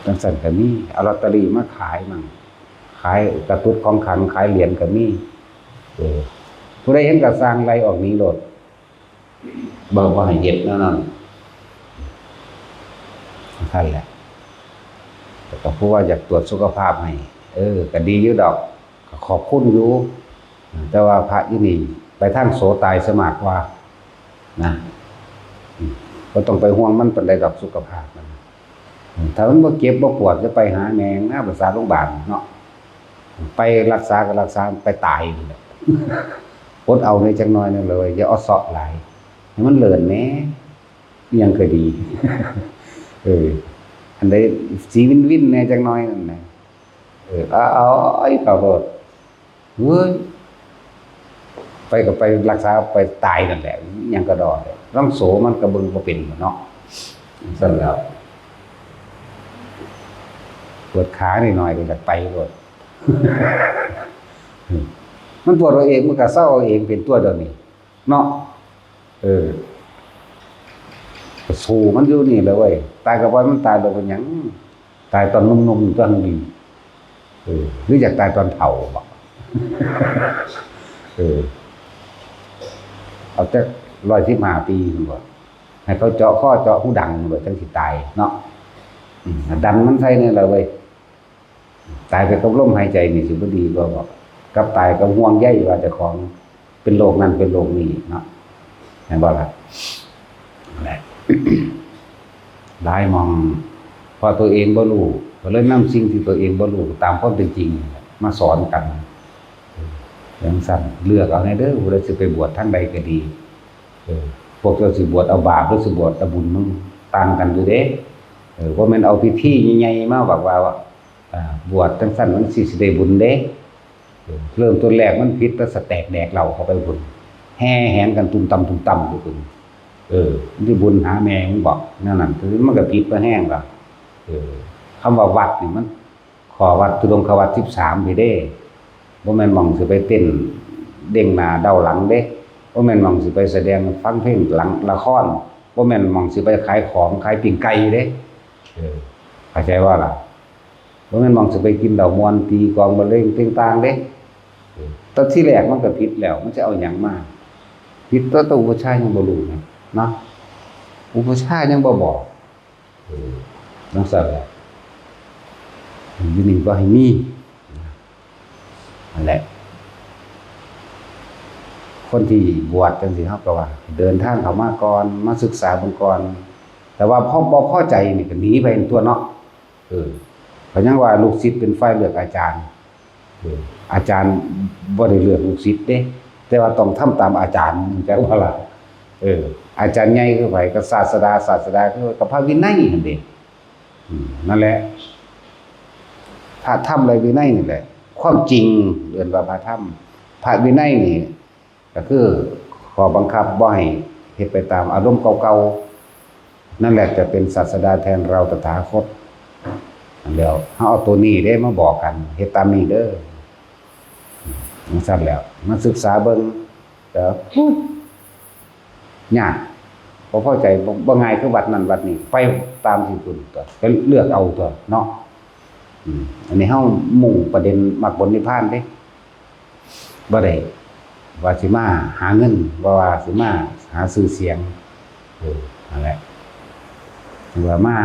จังซั่นก็มี เอาลอตเตอรี่มาขายมั่ง ขายตะกรุดของขลัง ขายเหรียญก็มี เออ ผู้ใดเห็นก็สั่งไล่ออกหนีโลด บ่ บ่ให้เฮ็ดแนวนั้น นั่นแหละ แต่ก็ผู้ว่าอยากตรวจสุขภาพให้ เออ ก็ดีอยู่ดอก ก็ขอบคุณอยู่ แต่ว่าพระอยู่นี่ไปทางโสตายซะมากกว่า นะ อืม บ่ต้องไปห่วงมันปานใดดอกสุขภาพมัน อืม ถ้ามันบ่เจ็บบ่ปวดจะไปหาแม่งนะ ภาษาโรงบาลเนาะ ไปรักษาก็รักษา ไปตายนั่นแหละ อดเอาแหน่จักหน่อยหนึ่งเลย อย่าเอาเซาะหลาย ให้มันเลินแหน่ อิหยังก็ดี เออ อันใดสีวินๆ แหน่จักหน่อยนั่นนะ เออ เอา เอา เอา เอาโลด เฮ้ย ไปก็ไปรักษาไปตายนั่นแหละ อิหยังก็ดอเลย ลองโสมันก็เบิ่งบ่เป็นเนาะ ซั่นแล้ว ปวดขานิดหน่อยก็อยากไปโลด มันปวดเอาเอง มันก็เซาเอาเองเป็นตัวเดียวนี่ เนาะ เออ ก็สู้มันอยู่นี่แหละเว้ย ตายก็ปล่อยมันตายโลด เป็นหยัง ตายตอนหนุ่มๆ ตัวนี้ เออ หรืออยากตายตอนเฒ่าบ่ เออ เอาจักร้อยสิบห้าปีหั่นบ่ ให้เขาเจาะคอเจาะหูดังหั่นบ่ จังสิตายเนาะ อืม ดันมันใส่นี่แหละเว้ย ตายไปกับลมหายใจนี่สิบ่ดีกว่าบ่ กับตายกับห่วงใยว่าเจ้าของเป็นโรคนั้นเป็นโรคนี้เนาะ แม่นบ่ล่ะ นั่นแหละ หลายหม่อง เพราะตัวเองบ่รู้ ก็เลยนำสิ่งที่ตัวเองบ่รู้ตามความเป็นจริงมาสอนกัน จังซั่น เลือกเอาแหน่เด้อ ผู้ใดสิไปบวชทางใดก็ดี เออ พวกเจ้าสิบวชเอาบาปหรือสิบวชเอาบุญ มันต่างกันอยู่เด้ เออ บ่แม่นเอาพิธีใหญ่ๆ มาบอกว่า อ่า บวชจังซั่นมันสิ สิได้บุญเด้ เออ เริ่มต้นแรกมันผิด แต่สแต็กแดกเหล้าเข้าไปพุ้น แห่แหนกันตุ้มตั้มตุ้มตั้มอยู่พุ้น เออ มันสิบุญหาแม่มึงบอก แนวนั้น คือมันก็ผิดบ่แฮงล่ะ เออ คำว่าวัดนี่มัน ข้อวัดธุดงควัตรสิบสามพี้เด้ บ่แม่นหม่องสิไปเต้นเด้งหน้าเด้าหลังเด้ บ่แม่นหม่องสิไปแสดงฟังเพลงหลังละคร บ่แม่นหม่องสิไปขายของขายปิ้งไก่เด้ เออ เข้าใจบ่ล่ะ บ่แม่นหม่องสิไปกินเหล้าม่วนตีกลองบรรเลงเพลงต่างเด้ เออ แต่ทีแรกมันก็ผิดแล้ว มันสิเอาหยังมา ผิด แต่ แต่อุปัชฌาย์ยังบ่รู้นะเนาะ อุปัชฌาย์ยังบ่บอก เออ จั่งซั้นแหละ อยู่นี่บ่ให้มี นั่นแหละ คนที่บวชจั่งซี้ เฮาก็ว่า เดินทางเข้ามาก่อน มาศึกษาเบิ่งก่อน แต่ว่าพอบ่พอใจนี่ก็หนีไปตั๊วเนาะ เออ ก็ยังว่าลูกศิษย์เป็นฝ่ายเลือกอาจารย์ เออ อาจารย์บ่ได้เลือกลูกศิษย์เด้ แต่ว่าต้องทำตามอาจารย์ จักว่าล่ะ เออ อาจารย์ใหญ่คือไผ ก็ศาสดา ศาสดาคือกับพระวินัยนั่นเด้ อืม นั่นแหละ พระธรรมและวินัยนี่แหละ ความจริงเอิ้นว่าพระธรรม พระวินัยนี่ ก็คือข้อบังคับบ่ให้เฮ็ดไปตามอารมณ์เก่าๆ นั่นแหละจะเป็นศาสดาแทนเราตถาคต อันเดียว เฮาเอาตัวนี้เด้มาบอกกัน เฮ็ดตามนี้เด้อ จั่งซั้นแหล้ว มาศึกษาเบิ่ง ก็ ยาก บ่พอใจ บ่ บ่ง่ายคือวัดนั้นวัดนี้ ไปตามที่เพิ่นตั๊ว ไปเลือกเอาตั๊วเนาะ อืม อันนี้เฮามุ่งประเด็นมรรคผลนิพพานเด้ บ่ได้ว่าสิมาหาเงิน บ่ว่าสิมาหาชื่อเสียง เออ นั่นแหละ ว่ามา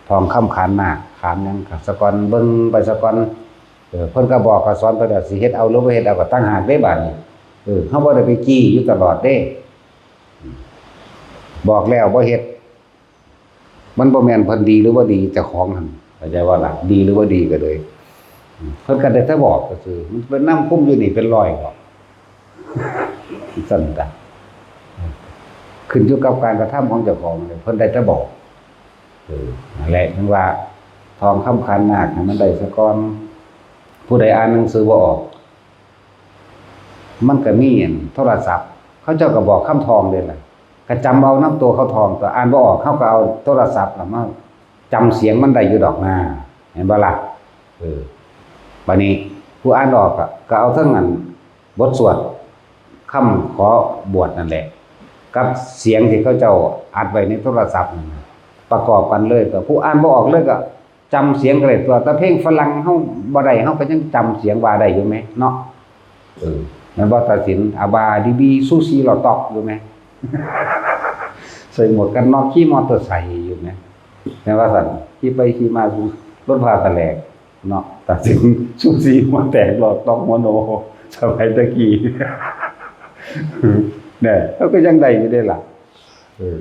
ทองคำขันหมาก ขันหยังก็ซะก่อน เบิ่งไปซะก่อน เออ เพิ่นก็บอกก็สอนไปแล้ว สิเฮ็ดเอาหรือบ่เฮ็ดเอาก็ต่างหากเด้บาดนี้ เออ เฮาบ่ได้ไปจี้อยู่ตลอดเด้ บอกแล้วบ่เฮ็ด มันบ่แม่นเพิ่นดีหรือบ่ดีเจ้าของหั่น เข้าใจบ่ล่ะ ดีหรือบ่ดีก็เลย เพิ่นก็ได้แต่บอกซื่อๆ มันเป็นนำคุมอยู่นี่เป็นร้อยดอก ซั่นจ้ะ ขึ้นอยู่กับการกระทำของเจ้าของเลย เพิ่นได้แต่บอก เออ นั่นแหละ ถึงว่า ทองคำขันหมากให้มันได้ซะก่อน ผู้ใดอ่านหนังสือบ่ออก มันก็มีอันโทรศัพท์ เขาเจ้าก็บอกคำทองเด้ล่ะ ก็จำเอานำตัวเขาทอง ก็อ่านบ่ออก เขาก็เอาโทรศัพท์น่ะมาจำเสียงมันได้อยู่ดอกนา เห็นบ่ล่ะ เออ บัดนี้ผู้อ่านออกก็ ก็เอาเทิงอันบทสวดคำขอบวชนั่นแหละ กับเสียงที่เขาเจ้าอัดไว้ในโทรศัพท์นั่นน่ะ ประกอบกันเลย ก็ผู้อ่านบ่ออกเลยก็ จำเสียงก็ได้ตั๊ว แต่เพลงฝรั่งเฮาบ่ได้ เฮาก็ยังจำเสียงว่าได้อยู่แหมเนาะ เออ แม่นบ่ ตัดสิน อาบาดีบี ซูซี ลอต็อก อยู่แหม ใส่หมวกกันน็อก ขี่มอเตอร์ไซค์อยู่แหม แม่นว่าซั่น ขี่ไปขี่มา รถพาแตกเนาะ ตัดสิน ซูซี หัวแตก ลอต็อก หัวโน สมัยตะกี้ เนี่ย เฮาก็ยังได้อยู่เด้ล่ะ เออ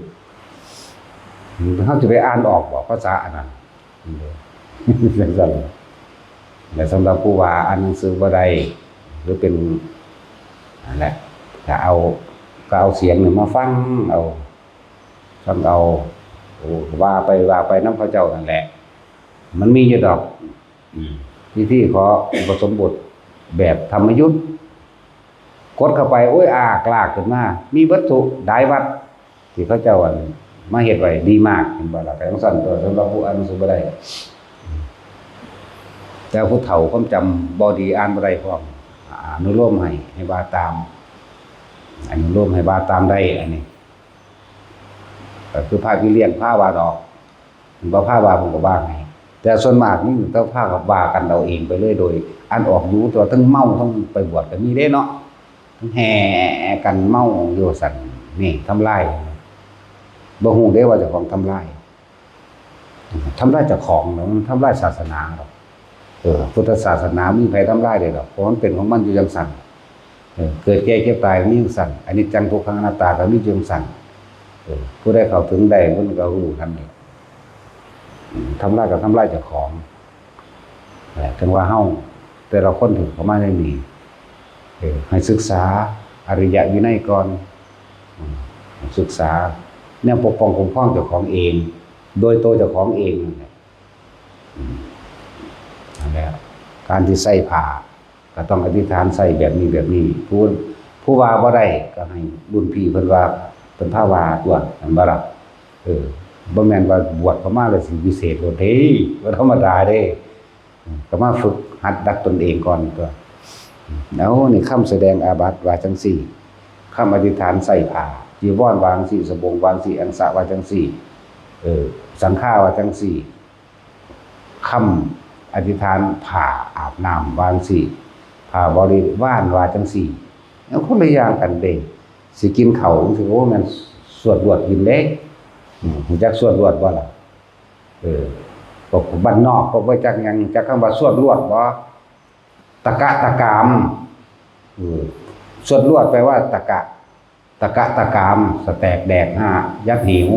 เฮาสิไปอ่านออกบ่ ภาษาอันนั้น จั่งซั่น และสำหรับผู้ว่าอ่านหนังสือบ่ได้ หรือเป็น นั่นแหละ ก็เอา ก็เอาเสียงนี่มาฟังเอา ฟังเอา โอ้ ว่าไป ว่าไปนำเขาเจ้านั่นแหละ มันมีอยู่ดอก อืม พิธีขออุปสมบทแบบธรรมยุต กดเข้าไป โอ้ย อากลากขึ้นมา มีเบิดทุกหลายวัด ที่เขาเจ้าอันมาเฮ็ดไว้ดีมาก เห็นบ่ล่ะ ก็จั่งซั่นตั๊ว สำหรับผู้อ่านหนังสือบ่ได้ แต่ผู้เฒ่าความจำบ่ดี อ่านบ่ได้พร้อม อนุโลมให้ ให้ว่าตาม อนุโลมให้ว่าตามได้ อันนี้ ก็คือพระพี่เลี้ยงพาว่าดอก บ่พาว่าผมก็ว่าให้ แต่ส่วนมากนี่ต้องพากับว่ากันเอาเองไปเลย โดยอ่านออกอยู่ แต่ว่าทั้งเมาทั้งไปบวชก็มีเด้เนาะ ทั้งแห่กันเมาอยู่ซั่น นี่ทำลาย บ่ฮู้เด้ว่าเจ้าของทำลาย ทำลายเจ้าของแล้วมันทำลายศาสนาดอก เออ พุทธศาสนามีไผทำลายได้ดอก เพราะมันเป็นของมันอยู่จั่งซั่น เออ เกิดแก่เจ็บตายมีจั่งซั่น อนิจจังทุกขังอนัตตาก็มีอยู่จั่งซั่น เออ ผู้ใดเข้าถึงได้มันก็รู้กันนี่ อืม ทำลายก็ทำลายเจ้าของ เออ ถึงว่าเฮาแต่ละคนที่เข้ามาในนี้ เออ ให้ศึกษาอริยวินัยก่อน อืม ศึกษาแนวปกป้องคุ้มครองเจ้าของเอง โดยตัวเจ้าของเองนั่นแหละ อืม นั่นแหละ การที่ใส่ผ้า ก็ต้องอธิษฐานใส่แบบนี้แบบนี้ ผู้ ผู้ว่าบ่ได้ก็ให้รุ่นพี่เพิ่นว่า พิ่นพาว่าตั๊ว แม่นบ่ล่ะ? เออ บ่แม่นว่าบวชเข้ามาแล้วสิวิเศษโลดเด้ บ่ธรรมดาเด้ อืม ก็มาฝึกหัดดัดตนเองก่อนตั๊ว อืม เอา นี่คำแสดงอาบัติว่าจั่งซี้ คำอธิษฐานใส่ผ้า จีวรว่าจั่งซี้ สบงว่าจั่งซี้ อังสะว่าจั่งซี้ เออ สังฆาว่าจั่งซี้ คำอธิษฐานผ้าอาบน้ำว่าจั่งซี้ ผ้าบริวารว่าจั่งซี้ แล้วคนละอย่างกันเด้ สิกินข้าวจั่งซี้ โอ้ แม่นสวดลวดกินเด้ อืม รู้จักสวดลวดบ่ล่ะ? เออ พวกบ้านนอก พวกบ่จักหยัง จักคำว่าสวดลวดบ่? ตะกะตะกาม เออ สวดลวดแปลว่าตะกะ ตะกะตะกาม สะแตกแดกห้า ยักษ์หิว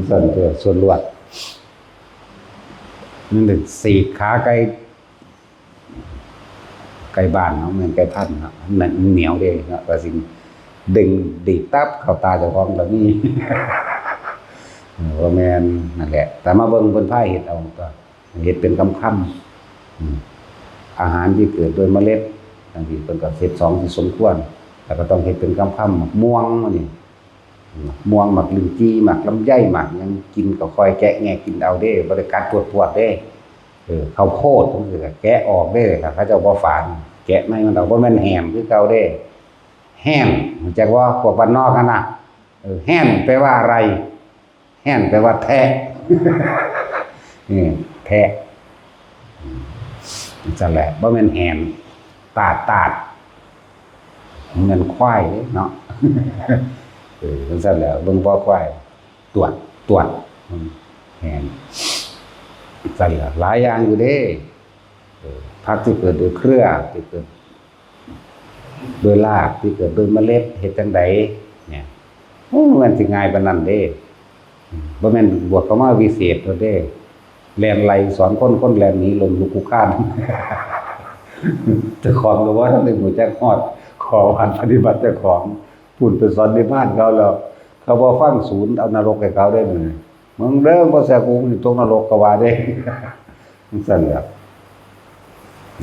ซั่นตั๊ว สวดลวด นั่นแหละ สีกขาไก่ ไก่บ้านเนาะ แม่นไก่พันธุ์เนาะ มันเหนียวเด้เนาะ ว่าสิดึงดีดตับเข้าตาเจ้าของก็มี เออ บ่แม่น นั่นแหละ แต่มาเบิ่งเพิ่นพาเฮ็ดเอาตั๊ว เฮ็ดเป็นคำๆ อืม อาหารที่เกิดโดยเมล็ด จั่งซี้ เพิ่นก็เฮ็ดสองที่สมควร แล้วก็ต้องเฮ็ดเป็นคำๆ หมากม่วงนี่ หมากม่วง หมากลิ้นจี่ หมากลำไย หมากหยัง กินก็ค่อยแกะแงะกินเอาเด้ บ่ได้กัดปวดๆ เด้ เออ ข้าวโพดจั่งซี้ก็แกะออกเด้ ถ้าเขาเจ้าบ่ฝาน แกะใหม่มันเอา บ่แม่นแฮมคือเก่าเด้ แฮม รู้จักบ่ พวกบ้านนอกหั่นน่ะ เออ แฮมแปลว่าอะไร? แฮมแปลว่าแทะ นี่ แทะ จั่งซั่นแหละ บ่แม่นแฮม ตาด ตาด เหมือนควายเด้เนาะ เออ จั่งซั่นแหละ เบิ่งบ่ควาย ตวด ตวด อืม แฮม จั่งซั่นแหละ หลายอย่างอยู่เด้ เออ ผักที่เกิดโดยเครือ ที่เกิด โดยราก ที่เกิดโดยเมล็ด เฮ็ดจั่งใดเนี่ย โอ้ มันสิง่ายปานนั้นเด้ อืม บ่แม่นบวชเข้ามาวิเศษโลดเด้ แล่นไล่สอนคน คนแล่นหนีล้มลุกคลุกคลาน เจ้าของก็บ่ทันได้รู้จักฮอดข้อวัดปฏิบัติเจ้าของ พู้นไปสอนในบ้านเขาแล้ว เขาบ่ฟัง ศูนย์เอานรกให้เขาได้มื้อนี้ มึงเด้อ บ่แซ่บกู มึงสิตกนรก เขาว่าเด้ จั่งซั่นแหละ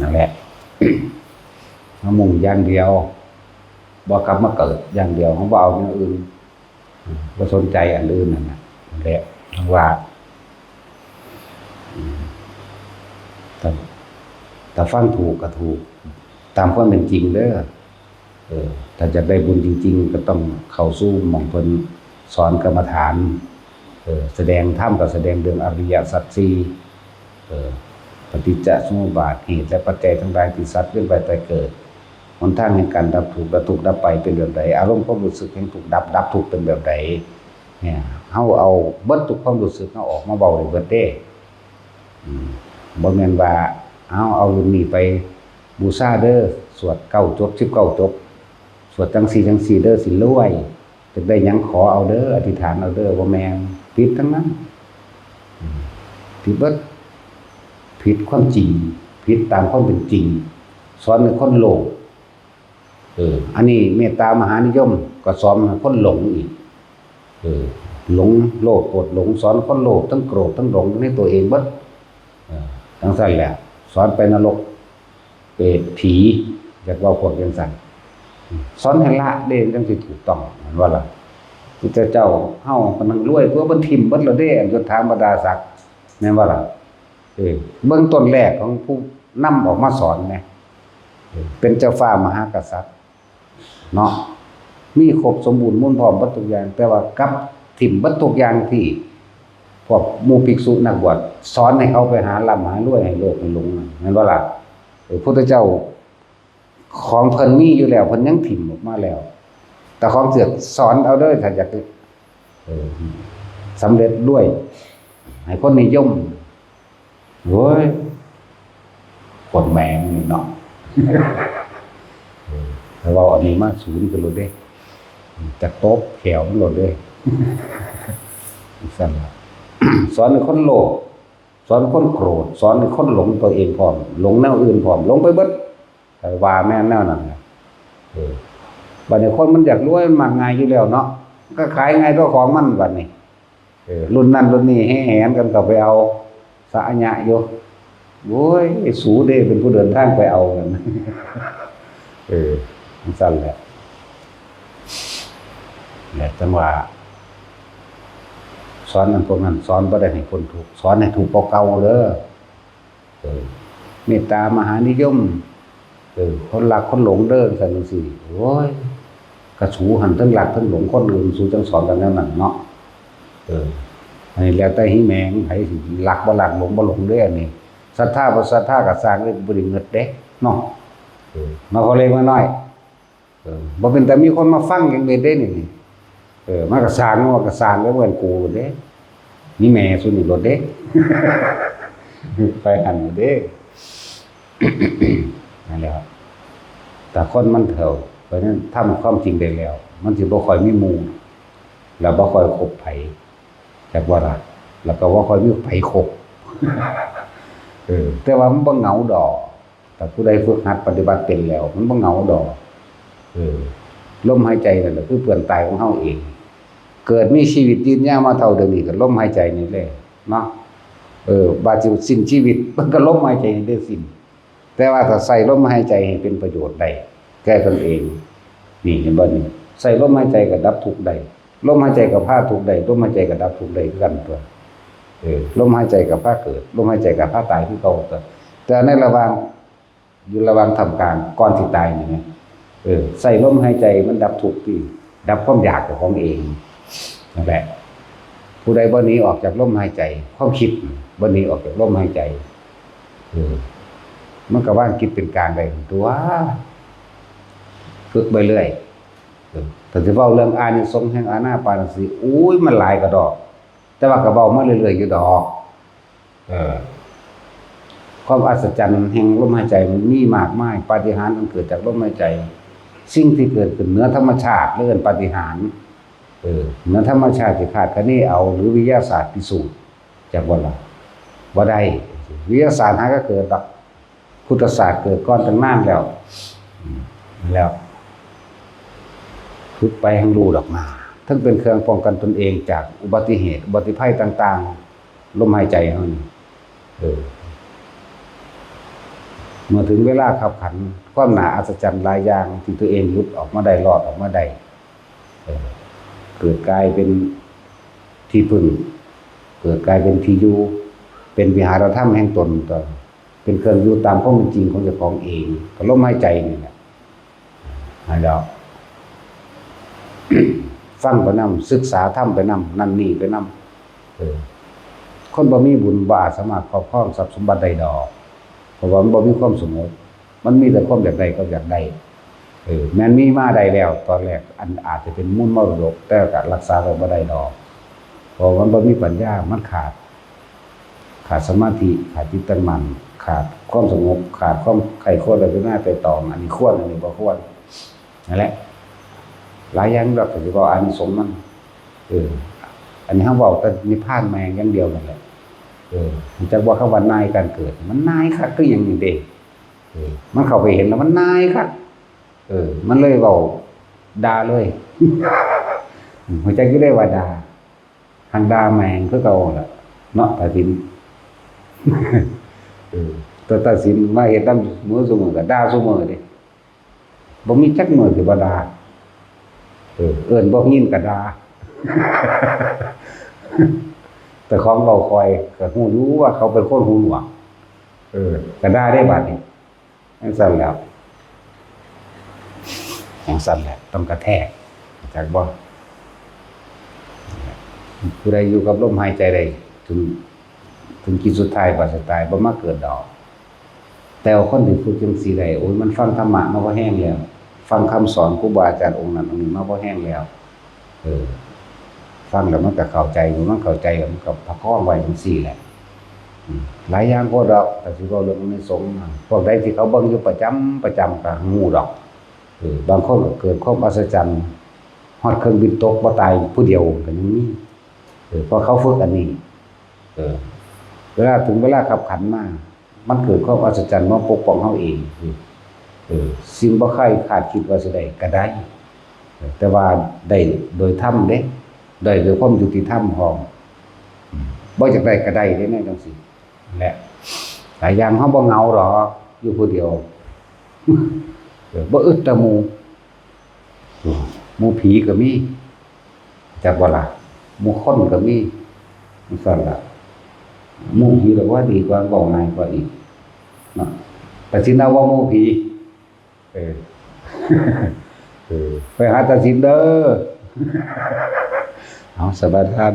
นั่นแหละ มามุ่งอย่างเดียว บ่กลับมาเกิดอย่างเดียว เฮาบ่เอาแนวอื่น บ่สนใจอันอื่นนั่นน่ะ นั่นแหละ จั่งว่า อืม ถ้า ถ้าฟังถูกก็ถูก ตามความเป็นจริงเด้อ เออ ถ้าอยากได้บุญจริงๆ ก็ต้องเข้าสู่หม่องเพิ่นสอนกรรมฐาน เออ แสดงธรรมก็แสดงเรื่องอริยสัจสี่ เออ ปฏิจจสมุปบาท เหตุและปัจจัยทั้งหลายที่สัตว์เวียนว่ายตายเกิด หนทางแห่งการดับทุกข์และทุกข์ดับไปเป็นแบบใด อารมณ์ความรู้สึกแห่งทุกข์ดับ ดับทุกข์เป็นแบบใด เนี่ย เฮาเอาเบิดทุกความรู้สึกเฮาออกมาเว้าได้เบิดเด้ อืม บ่แม่นว่า เอา เอารุ่นนี้ไปบูชาเด้อ สวดเก้าจบ สิบเก้าจบ สวดจั่งซี้จั่งซี้เด้อ สิรวย อยากได้หยังขอเอาเด้อ อธิษฐานเอาเด้อ บ่แม่น ผิดทั้งนั้น อืม ผิดเบิด ผิดความจริง ผิดตามความเป็นจริง สอนให้คนโลภ เออ อันนี้เมตตามหานิยม ก็สอนให้คนหลงอีก เออ หลงโลภโกรธหลง สอนคนโลภทั้งโกรธทั้งหลงในตัวเองเบิด เออ จั่งซั่นแหละ สอนไปนรก เปรต ผี อยากเว้าพวกจั่งซั่น สอนให้ละเด้ จั่งสิถูกต้อง แม่นบ่ล่ะ? พุทธเจ้าเฮาก็นั่งรวย ตัวเพิ่นถิ่มเบิดแล้วเด้ อันยศถาบรรดาศักดิ์ แม่นบ่ล่ะ? เออ เบิ่งต้นแรกของผู้นำออกมาสอนแหม เออ เป็นเจ้าฟ้ามหากษัตริย์ เนาะ มีครบสมบูรณ์มูลพร้อมเบิดทุกอย่าง แต่ว่ากลับถิ่มเบิดทุกอย่างที่พวกหมู่ภิกษุนักบวชสอนให้เขาไปหาร่ำหารวย ให้โลภให้หลง แม่นบ่ล่ะ? เออ พุทธเจ้าของเพิ่นมีอยู่แล้ว เพิ่นยังถิ่มออกมาแล้ว แต่ของเสือกสอนเอาเด้อ ถ้าอยาก เออ สำเร็จรวย ให้คนนิยม โอ้ย คนแม่งนี่เนาะ เออ แต่ว่าอันนี้มาศูนย์กันเลยเด้ จะตบแขวมันเลยเด้ ซั่นล่ะ สอนให้คนโลภ สอนคนโกรธ สอนให้คนหลงตัวเองพร้อม หลงแนวอื่นพร้อม หลงไปเบิด แต่ว่าแม่นแนวนั้นน่ะ เออ บัดนี้คนมันอยากรวย มันมักง่ายอยู่แล้วเนาะ ก็ขายง่ายตัวของมันบัดนี้ เออ รุ่นนั้นรุ่นนี้แห่แหนกันเข้าไปเอา สะอะยะอยู่ โอ้ย สูเด้เป็นผู้เดินทางไปเอานั่น เออ จั่งซั่นแหละ แหละจังว่า สอนอันพวกนั้นสอนบ่ได้ให้พ้นทุกข์ สอนให้ทุกข์กว่าเก่าเด้อ เออ เมตตามหานิยม เออ คนรักคนหลงเด้อ จั่งซี้ โอ้ย กะสูหั่นเทิงรักเทิงหลงคนอื่น สูจั่งสอนกันแนวนั้นเนาะ เออ อันนี้แล้วแต่หิแมง ไผสิรักบ่รัก หลงบ่หลงเด้อ อันนี้ ศรัทธาบ่ศรัทธากะซ่างเด้อ บ่ได้เงิดเด้ เนาะ เออ มาพอเล็กมาน้อย เออ บ่เป็นตามีคนมาฟังจั่งเม็ดเด้นี่ เออ มันกะซ่าง มันกะซ่างแล้วเหมือนกูเด้ มีแม่ซุนี่โลดเด้ ไปหั่นโลดเด้ นั่นแหละครับ แต่คนมันเฒ่า เพราะฉะนั้นทำความจริงได้แล้ว มันสิบ่ค่อยมีหมู่ แล้วบ่ค่อยคบไผ จักว่าล่ะ แล้วก็บ่ค่อยมีไผคบ เออ แต่ว่ามันบ่เหงาดอก ถ้าผู้ใดฝึกหัดปฏิบัติเป็นแล้ว มันบ่เหงาดอก เออ ลมหายใจนั่นแหละคือเพื่อนตายของเฮาเอง เกิดมีชีวิตยืนยาวมาเท่าเดี๋ยวนี้ก็ลมหายใจนี่แหละเนาะ เออ บาดสิสิ้นชีวิต มันก็ลมหายใจนี่ได้สิ้น แต่ว่าถ้าใช้ลมหายใจให้เป็นประโยชน์ได้ แก่ตนเอง นี่เห็นบ่นี่ ใช้ลมหายใจก็ดับทุกข์ได้ ลมหายใจก็พาทุกข์ได้ ลมหายใจก็ดับทุกข์ได้คือกันตั๊ว เออ ลมหายใจก็พาเกิด ลมหายใจก็พาตายคือเก่าตั๊ว แต่ในระหว่าง อยู่ระหว่างท่ามกลางก่อนสิตายนี่นะ เออ ใช้ลมหายใจมันดับทุกข์ติ ดับความอยากของเอง นั่นแหละ ผู้ใดบ่หนีออกจากลมหายใจ ความคิดบ่หนีออกจากลมหายใจ เออ มันก็วางจิตเป็นกลางได้ตั๊ว ฝึกไปเรื่อย เออ ถ้าสิเว้าเรื่องอานิสงส์แห่งอานาปานสติ อุ้ย มันหลายกะดอก แต่ว่าก็เว้ามาเรื่อยๆอยู่ดอก เออ ความอัศจรรย์แห่งลมหายใจมันมีมากมาย ปาฏิหาริย์อันเกิดจากลมหายใจ สิ่งที่เกิดขึ้นเหนือธรรมชาติเรียกว่าปาฏิหาริย์ เออ เหนือธรรมชาติที่คาดคะเนเอา หรือวิทยาศาสตร์พิสูจน์ จักบ่ล่ะ บ่ได้ วิทยาศาสตร์หาก็เกิดดอก พุทธศาสตร์เกิดก่อนตั้งนานแล้ว อืม แล้ว ฝึกไปแฮ่งรู้ดอกนา ทั้งเป็นเครื่องป้องกันตนเองจากอุบัติเหตุ อุบัติภัยต่างๆ ลมหายใจเฮานี่ เออ เมื่อถึงเวลาคับขัน ความน่าอัศจรรย์หลายอย่างที่ตัวเองหลุดออกมาได้ รอดออกมาได้ เออ เกิดกลายเป็นที่พึ่ง เกิดกลายเป็นที่อยู่ เป็นวิหารธรรมแห่งตน ก็เป็นเครื่องอยู่ตามความเป็นจริงของเจ้าของเอง ก็ลมหายใจนี่แหละ หายแล้ว ฟังไปนำ ศึกษาธรรมไปนำ นั่นนี่ไปนำ เออ คนบ่มีบุญบ่อาจสามารถครอบครองทรัพย์สมบัติได้ดอก เพราะว่ามันบ่มีความสงบ มันมีแต่ความอยากได้กับอยากได้ เออ แม่นมีมาได้แล้ว ตอนแรก อันอาจจะเป็นมูลมรดก แต่ก็รักษาไว้บ่ได้ดอก เพราะมันบ่มีปัญญา มันขาด ขาดสมาธิ ขาดจิตตั้งมั่น ขาดความสงบ ขาดความใคร่ครวญพิจารณาไตร่ตรอง อันนี้ควร อันนี้บ่ควร นั่นแหละ หลายอย่างดอก ก็สิเว้าอานิสงส์มัน เออ อันนี้เฮาเว้าแต่นิพพานแม่งอย่างเดียวนั่นแหละ เออ จักว่าคำว่านายการเกิด มันนายคักคือหยังนี่เด้ เออ มันเข้าไปเห็นแล้วมันนายคัก เออ มันเลยเว้าด่าเลย อืม หัวใจก็ได้ว่าด่า หังด่าแม่งคือเก่าล่ะ เนาะ ตัดสิน เออ แต่ตัดสินมาเฮ็ดนำมื้อซุมื้อก็ด่าซุมื้อเด้ บ่มีจักมื้อสิบ่ด่า เออ เอิ้นบ่ยินก็ด่า แต่ของเว้าค่อยก็ฮู้อยู่ว่าเขาเป็นคนหูหนวก เออ ก็ด่าได้บาดนี้ จั่งซั้นแหล้ว จั่งซั้นแหละ ต้องกระแทก จักบ่ ผู้ใดอยู่กับลมหายใจได้ ถึง ถึงขีดสุดท้าย ว่าสิตาย บ่มาเกิดดอก แต่ว่าคนที่ฝึกจั่งซี้ได้ โอ้ย มันฟังธรรมะมาพอแฮงแล้ว ฟังคำสอนครูบาอาจารย์องค์นั้นองค์นี้มาพอแฮงแล้ว เออ ฟังแล้วมันก็เข้าใจ เมื่อมันเข้าใจแล้วมันก็ประคองไว้จั่งซี้แหละ อืม หลายอย่างโพดดอก แต่สิเว้าเรื่องอานิสงส์นะ พวกใดที่เขาเบิ่งอยู่ประจำ ประจำก็ฮู้ดอก เออ บางคนก็เกิดความอัศจรรย์ ฮอดเครื่องบินตกบ่ตายผู้เดียวก็ยังมี เออ เพราะเขาฝึกอันนี้ เออ เวลาถึงเวลาคับขันมา มันเกิดความอัศจรรย์มาปกป้องเฮาเอง เออ สิ่งบ่เคยคาดคิดว่าสิได้ก็ได้ เออ แต่ว่าได้โดยธรรมเด้ ได้โดยความยุติธรรมพร้อม อืม บ่อยากได้ก็ได้เด้ แนวจั่งซี้ และหลายอย่างเฮาบ่เหงาดอก อยู่ผู้เดียว เออ บ่อึดแต่หมู่ เออ หมู่ผีก็มี จักบ่ล่ะ หมู่คนก็มีจั่งซั่นล่ะ หมู่ผีหรอกว่าดีกว่า เว้าง่ายกว่าอีกเนาะ ตัดสินเอาว่าหมู่ผี เออ เออ ไปหาตัดสินเด้อ เอา สบายทาน